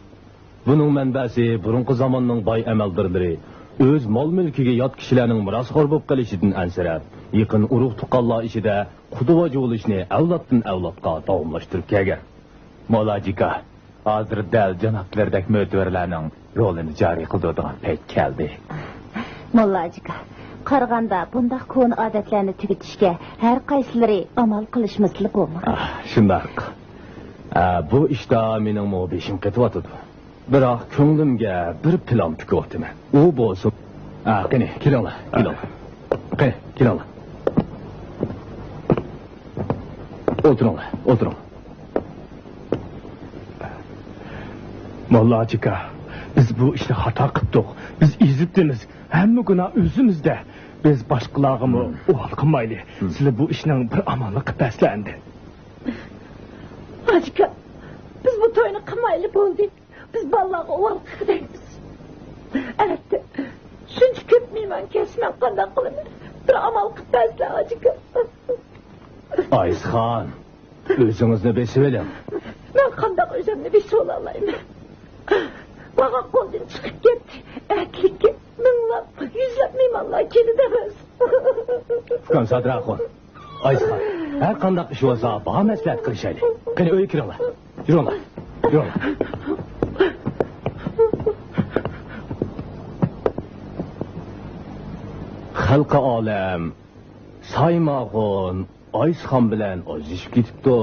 بۇنىڭ مەنبەسى بۇرۇنقى زاماننىڭ باي ئەمەلدارلىرى ئۆز مال-مۈلكىگە يات كىشىلەرنىڭ مىراسخور بولۇپ قېلىشىدىن ئەنسىرەپ، يېقىن ئۇرۇق-تۇغقانلار ئىچىدە قۇدا-باجا بولۇشنى ئەۋلادتىن ئەۋلادقا داۋاملاشتۇرۇپ كەلگەن. موللاجىكا، ھازىر دەل جانابلىرىدەك مۆتىۋەرلەرنىڭ رولىنى جارى قىلدۇرىدىغان پەيت كەلدى. موللاجىكا، قارىغاندا بۇنداق كونا ئادەتلەرنى تۈگىتىشكە ھەر قايسىلىرى ئامال قىلىشمىسىلا بولمايدۇ. ئاھ، شۇنداق. ئا، بۇ ئىشتا مېنىڭمۇ بېشىم قېتىۋاتىدۇ. بىراق كۆڭلۈمگە بىر پىلان پۈكۈۋاتىمەن. ئۇ بولسا، ئا، قېنى، كېلىڭلار، كېلىڭلار. قېنى، كېلىڭلار. ئولتۇرۇڭلار، ئولتۇرۇڭلار. موللاجىكا، بىز بۇ ئىشتا خاتا قىپتۇق. بىز ئېزىپتىمىز. ھەممە گۇناھ ئۆزىمىزدە. بىز باشقىلارغىمۇ ئۇۋال قىلمايلى. سىلى بۇ ئىشنىڭ بىر ئامالىنى قىپ بەرسىلە ئەمدى. ھاجىكا، بىز بۇ توينى قىلمايلى بولدى. بىز بالىلارغا ئۇۋال قىلغۇدەكمىز. ئەلۋەتتە، شۇنچە كۆپ مېھمان كەلسە مەن قانداق قىلىمەن؟ بىر ئامال قىپ بەرسىلە، ھاجىكا. ئايسىخان، ئۆزىڭىزنى بېسىۋېلىڭ. مەن قانداق ئۆزۈمنى بېسىۋالالايمەن؟ ماڭا قولدىن چىقىپ كەتتى. ئەتىلىككە مىڭلاپ، يۈزلەپ مېھمانلار كېلىدۇ ئەمەس. ئۇكام سادىر ئاخۇن، ئايسىخان، ھەر قانداق ئىش بولسا بار مەسلىھەت قىلىشايلى. قېنى، ئۆيگە كىرىڭلار. يۈرۈڭلار. يۈرۈڭلار. خەلقى ئالەم، سايماخۇن ئايسىخان بىلەن ئاجرىشىپ كېتىپتۇ.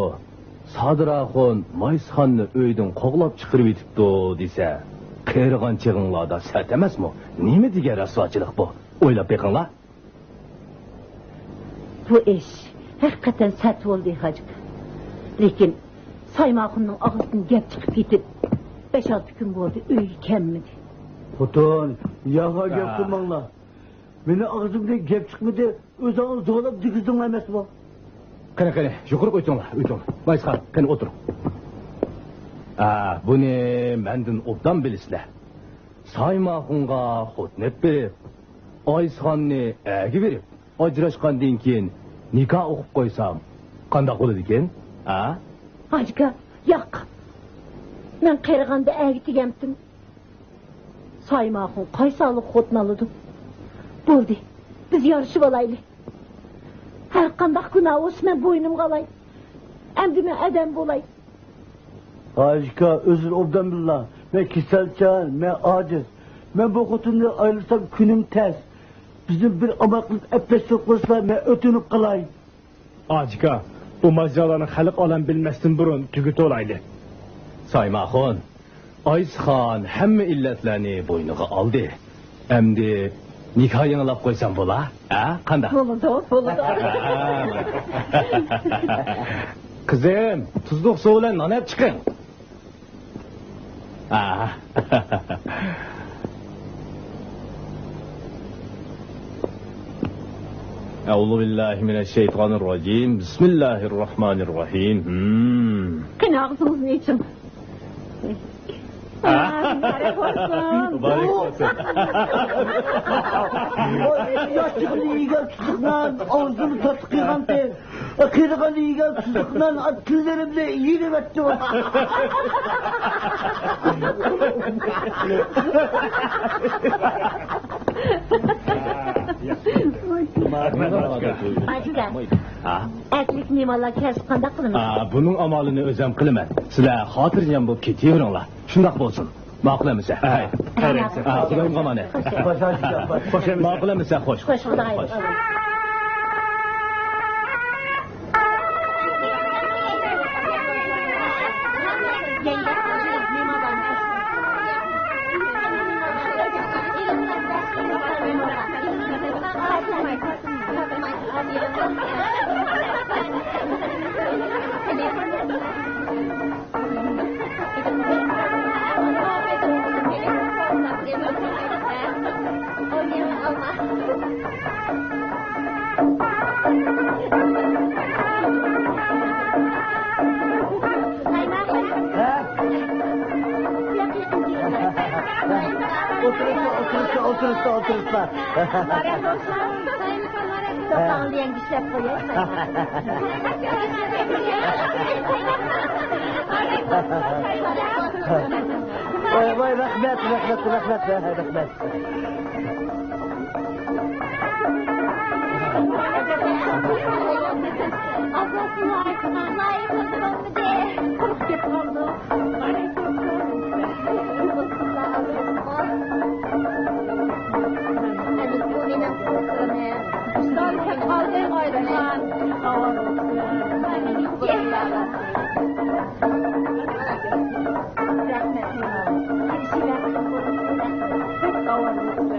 سادىر ئاخۇن مايسىخاننى ئۆيدىن قوغلاپ چىقىرىۋېتىپتۇ دېسە، قېرىغان چېغىڭلاردا سەت ئەمەسمۇ؟ نېمە دېگەن رەسۋاچىلىق بۇ؟ ئويلاپ بېقىڭلار. بۇ ئىش ھەقىقەتەن سەت بولدى، ھاجىكا. لېكىن سايماخۇننىڭ ئاغزىدىن گەپ چىقىپ كېتىپ، بەش-ئالتە كۈن بولدى، ئۆيگە كەلمىدى. خوتۇن، ياخا گەپ قىلماڭلار. مېنىڭ ئاغزىمدىن گەپ چىقمىدى، ئۆزۈڭلار زورلاپ دېگۈزدۈڭلار ئەمەسمۇ؟ قېنى، قېنى، يۇقىرىغا ئۆتۈڭلار، ئۆتۈڭلار. مايسىخان، قېنى ئولتۇرۇڭ. ئا، بۇنى مەندىن ئوبدان بىلىسىلەر. سايماخۇنغا خوتۇن ئېلىپ بېرىپ، ئايسىخاننى ئەرگە بېرىپ، ئاجراشقاندىن كېيىن نىكاھ ئوقۇپ قويسام، قانداق بولىدىكىن؟ ھە؟ ھاجىكا، ياق. مەن قېرىغاندا ئەرگە تېگەمتىم. سايماخۇن قايسى ھاللىق خوتۇن ئالىدۇ؟ بولدى، بىز يارىشىۋالايلى. ھەر قانداق گۇناھ بولسا، مەن بوينۇمغا ئالاي. ئەمدى مەن ئادەم بولاي. ھاجىكا، ئۆزۈڭ ئوبدان بىللا. مەن كېسەلچان، مەن ئاجىز. مەن بۇ خوتۇندىن ئايرىلسام، كۈنۈم تەس. بىزنى بىر ئامال قىلىپ ئەپلەشتۈرۈپ قويسىلا، مەن ئۆتۈنۈپ قالاي. ئاجىكا، بۇ ماجىرالارنى خەلق ئالەم بىلمەستىن بۇرۇن تۈگىتىۋالايلى. سايماخۇن، ئايسىخان ھەممە ئىللەتلەرنى بوينىغا ئالدى. ئەمدى نىكاھ يېڭىلاپ قويسام بولا؟ ھە، قانداق؟ بولىدۇ، بولىدۇ. ھە. قىزىم، تۇزلۇق سۇ بىلەن نان ئەپ چىقىڭ. ھە. أعوذ بالله من الشيطان الرجيم. بسم الله الرحمن الرحيم. Hmm. قېنى، ئاغزىڭىزنى ئېچىڭ. ھە؟ مۇبارەك بولسۇن. مۇبارەك بولسۇن. ياشلىقنى يېگەن تۇزلۇق نان ئاغزىنى تاتلىق قىلغانتى. قېرىغاننى يېگەن تۇزلۇق نان تىللىرىمنى يېرىۋەتتى. ئاجىكا. ھە؟ ئەتىلىك مېھمانلار كەلسە قانداق قىلىمىز؟ ئا، بۇنىڭ ئامالىنى ئۆزەم قىلىمەن. سىلەر خاتىرجەم بولۇپ كېتىۋېرىڭلار. شۇنداق بولسۇن. ماقۇل ئەمىسە؟ ھەي. ھە، خۇدايىمغا ئامانەت. خوش ئەمىسە. ماقۇل ئەمىسە؟ خوش. خوش، خۇدايىم. خوش. ئولتۇرۇشتا، ئولتۇرۇشتا، ئولتۇرۇشتا، ئولتۇرۇشتا. توختاڭ دېگەن ئىشلەپ قوياي. ۋاي، ۋاي، رەھمەت، رەھمەت، رەھمەت، رەھمەت. ئاپىسىنى ئايتقان، ئايتقان بولمىدى. قۇرۇق كېتىپ قالدى. ئەمىسە بۇ مېنىڭ قۇرۇقلىرىم. ئىشتان كەپ قالدى، ئايرىلغان. ئاۋارە بوپتۇ. رەھمەت، مېنىڭ. كېلىشىۋەر. بەك ئاۋارە بوپتۇ.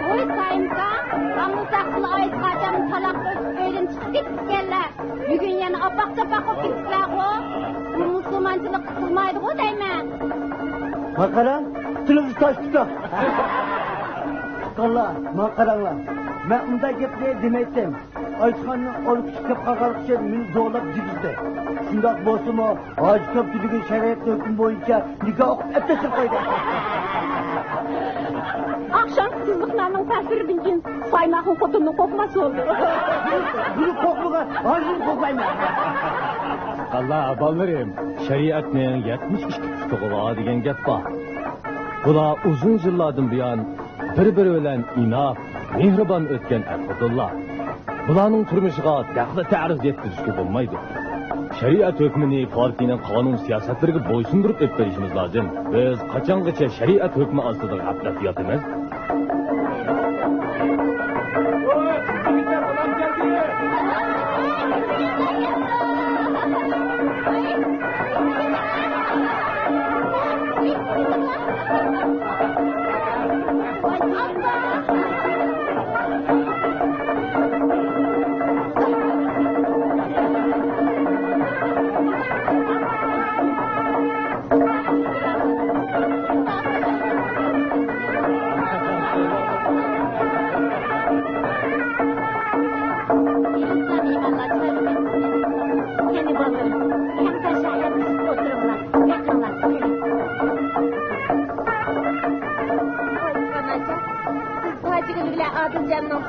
ۋوي سايىمكا، ئاڭلىساق خېلى ئايدىغاچام تالاق ئۆتۈپ ئۆيدىن چىقىپ كېتىپتىكەنلەر. بۈگۈن يەنە ئاپاق-چاپاق بولۇپ كېتىپلەرغۇ. بۇ مۇسۇلمانچىلىققا سىغمايدىغۇ دەيمەن. ماڭا قاراڭ، تىلىمىز تاش تۇتۇق. تۇغقانلار، ماڭا قاراڭلار. مەن ئۇنداق گەپنى دېمەيتتىم. ئايسىخاننىڭ ئورۇق چىقىپ قالغانلىقى ئۈچۈن مېنى زورلاپ دېگۈزدى. شۇنداق بولسىمۇ، ھاجى كاپتىدىكى شەرىئەتنىڭ ھۆكمى بويىچە نىكاھ ئوقۇپ ئەپلەشتۈرۈپ قويدى. ئاخشامقى تۇزلۇقلارنىڭ تەسىرىدىن كېيىن سايماخۇن خوتۇننى قوقماس بولدى. بۇنى قوقمىغان، ھازىر قوقمايمەن. قاللا بالىلىرىم، شەرىئەتنىڭ يەتمىش ئىككى پۇتىغا بار دېگەن گەپ بار. بۇلار ئۇزۇن يىللاردىن بۇيان بىر-بىرى بىلەن ئىناق، مېھرىبان ئۆتكەن ئەر-خوتۇنلار. بۇلارنىڭ تۇرمۇشىغا دەخلى تەرۇز يەتكۈزۈشكە بولمايدۇ. شەرىئەت ھۆكمىنى پارتىيىنىڭ قانۇن سىياسەتلىرىگە بويسۇندۇرۇپ ئېلىپ بېرىشىمىز لازىم. بىز قاچانغىچە شەرىئەت ھۆكمى ئاستىدا غەپلەتتە ياتىمىز؟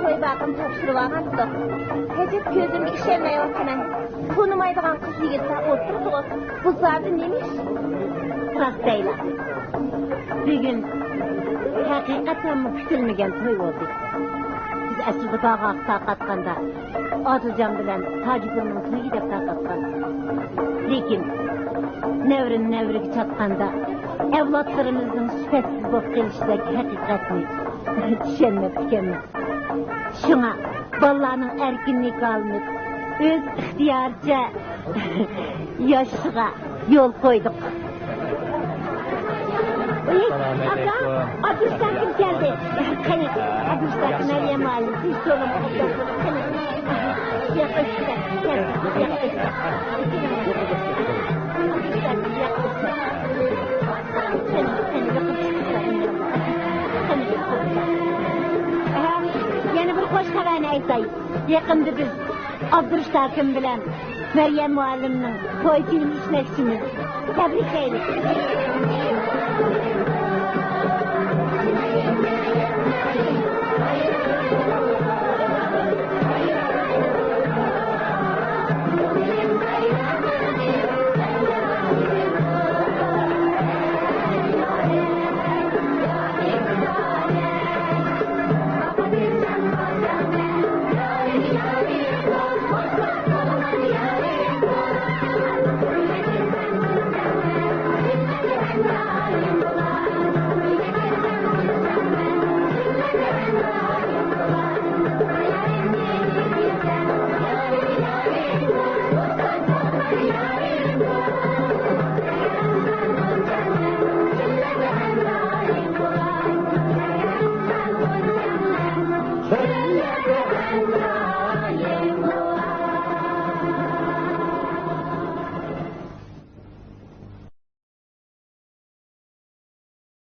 توي باقىنى تاپشۇرۇۋالغانتۇق. ھەجەپ كۆزۈمگە ئىشەنمەيۋاتىمەن. تونۇمايدىغان قىز يىگىتلەر ئولتۇرىدىغۇ. بۇ زادى نېمە ئىش؟ راست دەيلا. بۈگۈن ھەقىقەتەنمۇ كۈتۈلمىگەن توي بولدى. بىز ئەسلىدە باغاق تارقاتقاندا، ئادىلجان بىلەن تاجىگۈلنىڭ تويى دەپ تارقاتقان. لېكىن نەۋرىنى نەۋرىگە چاتقاندا، ئەۋلادلىرىمىزنىڭ سۈپەتسىز بولۇپ قېلىشىدەك ھەقىقەتنى چۈشەنمەپتىكەنمىز. شۇڭا بالىلارنىڭ ئەركىنلىكى ئالىنىپ، ئۆز ئىختىيارىچە ياشىشىغا يول قويدۇق. ئۇي، ئاكا، ئابدۇرۇستام كىم كەلدى؟ قېنى، ئابدۇرۇستام، مەريەم مۇئەللىم، سىز سورىما. قېنى، ياقىشتى، ياقىشتى. قېنى، قېنى، ياقىشتى. قېنى، قېنى، ياقىشتى. ھە، يەنە بىر خوش خەۋەرنى ئېيتاي. يېقىندا بىز ئابدۇرۇشىت ھاكىم بىلەن مەريەم مۇئەللىمنىڭ توي كۈنىنى ئىشلەشكىمىز. تەبرىكلەيلى.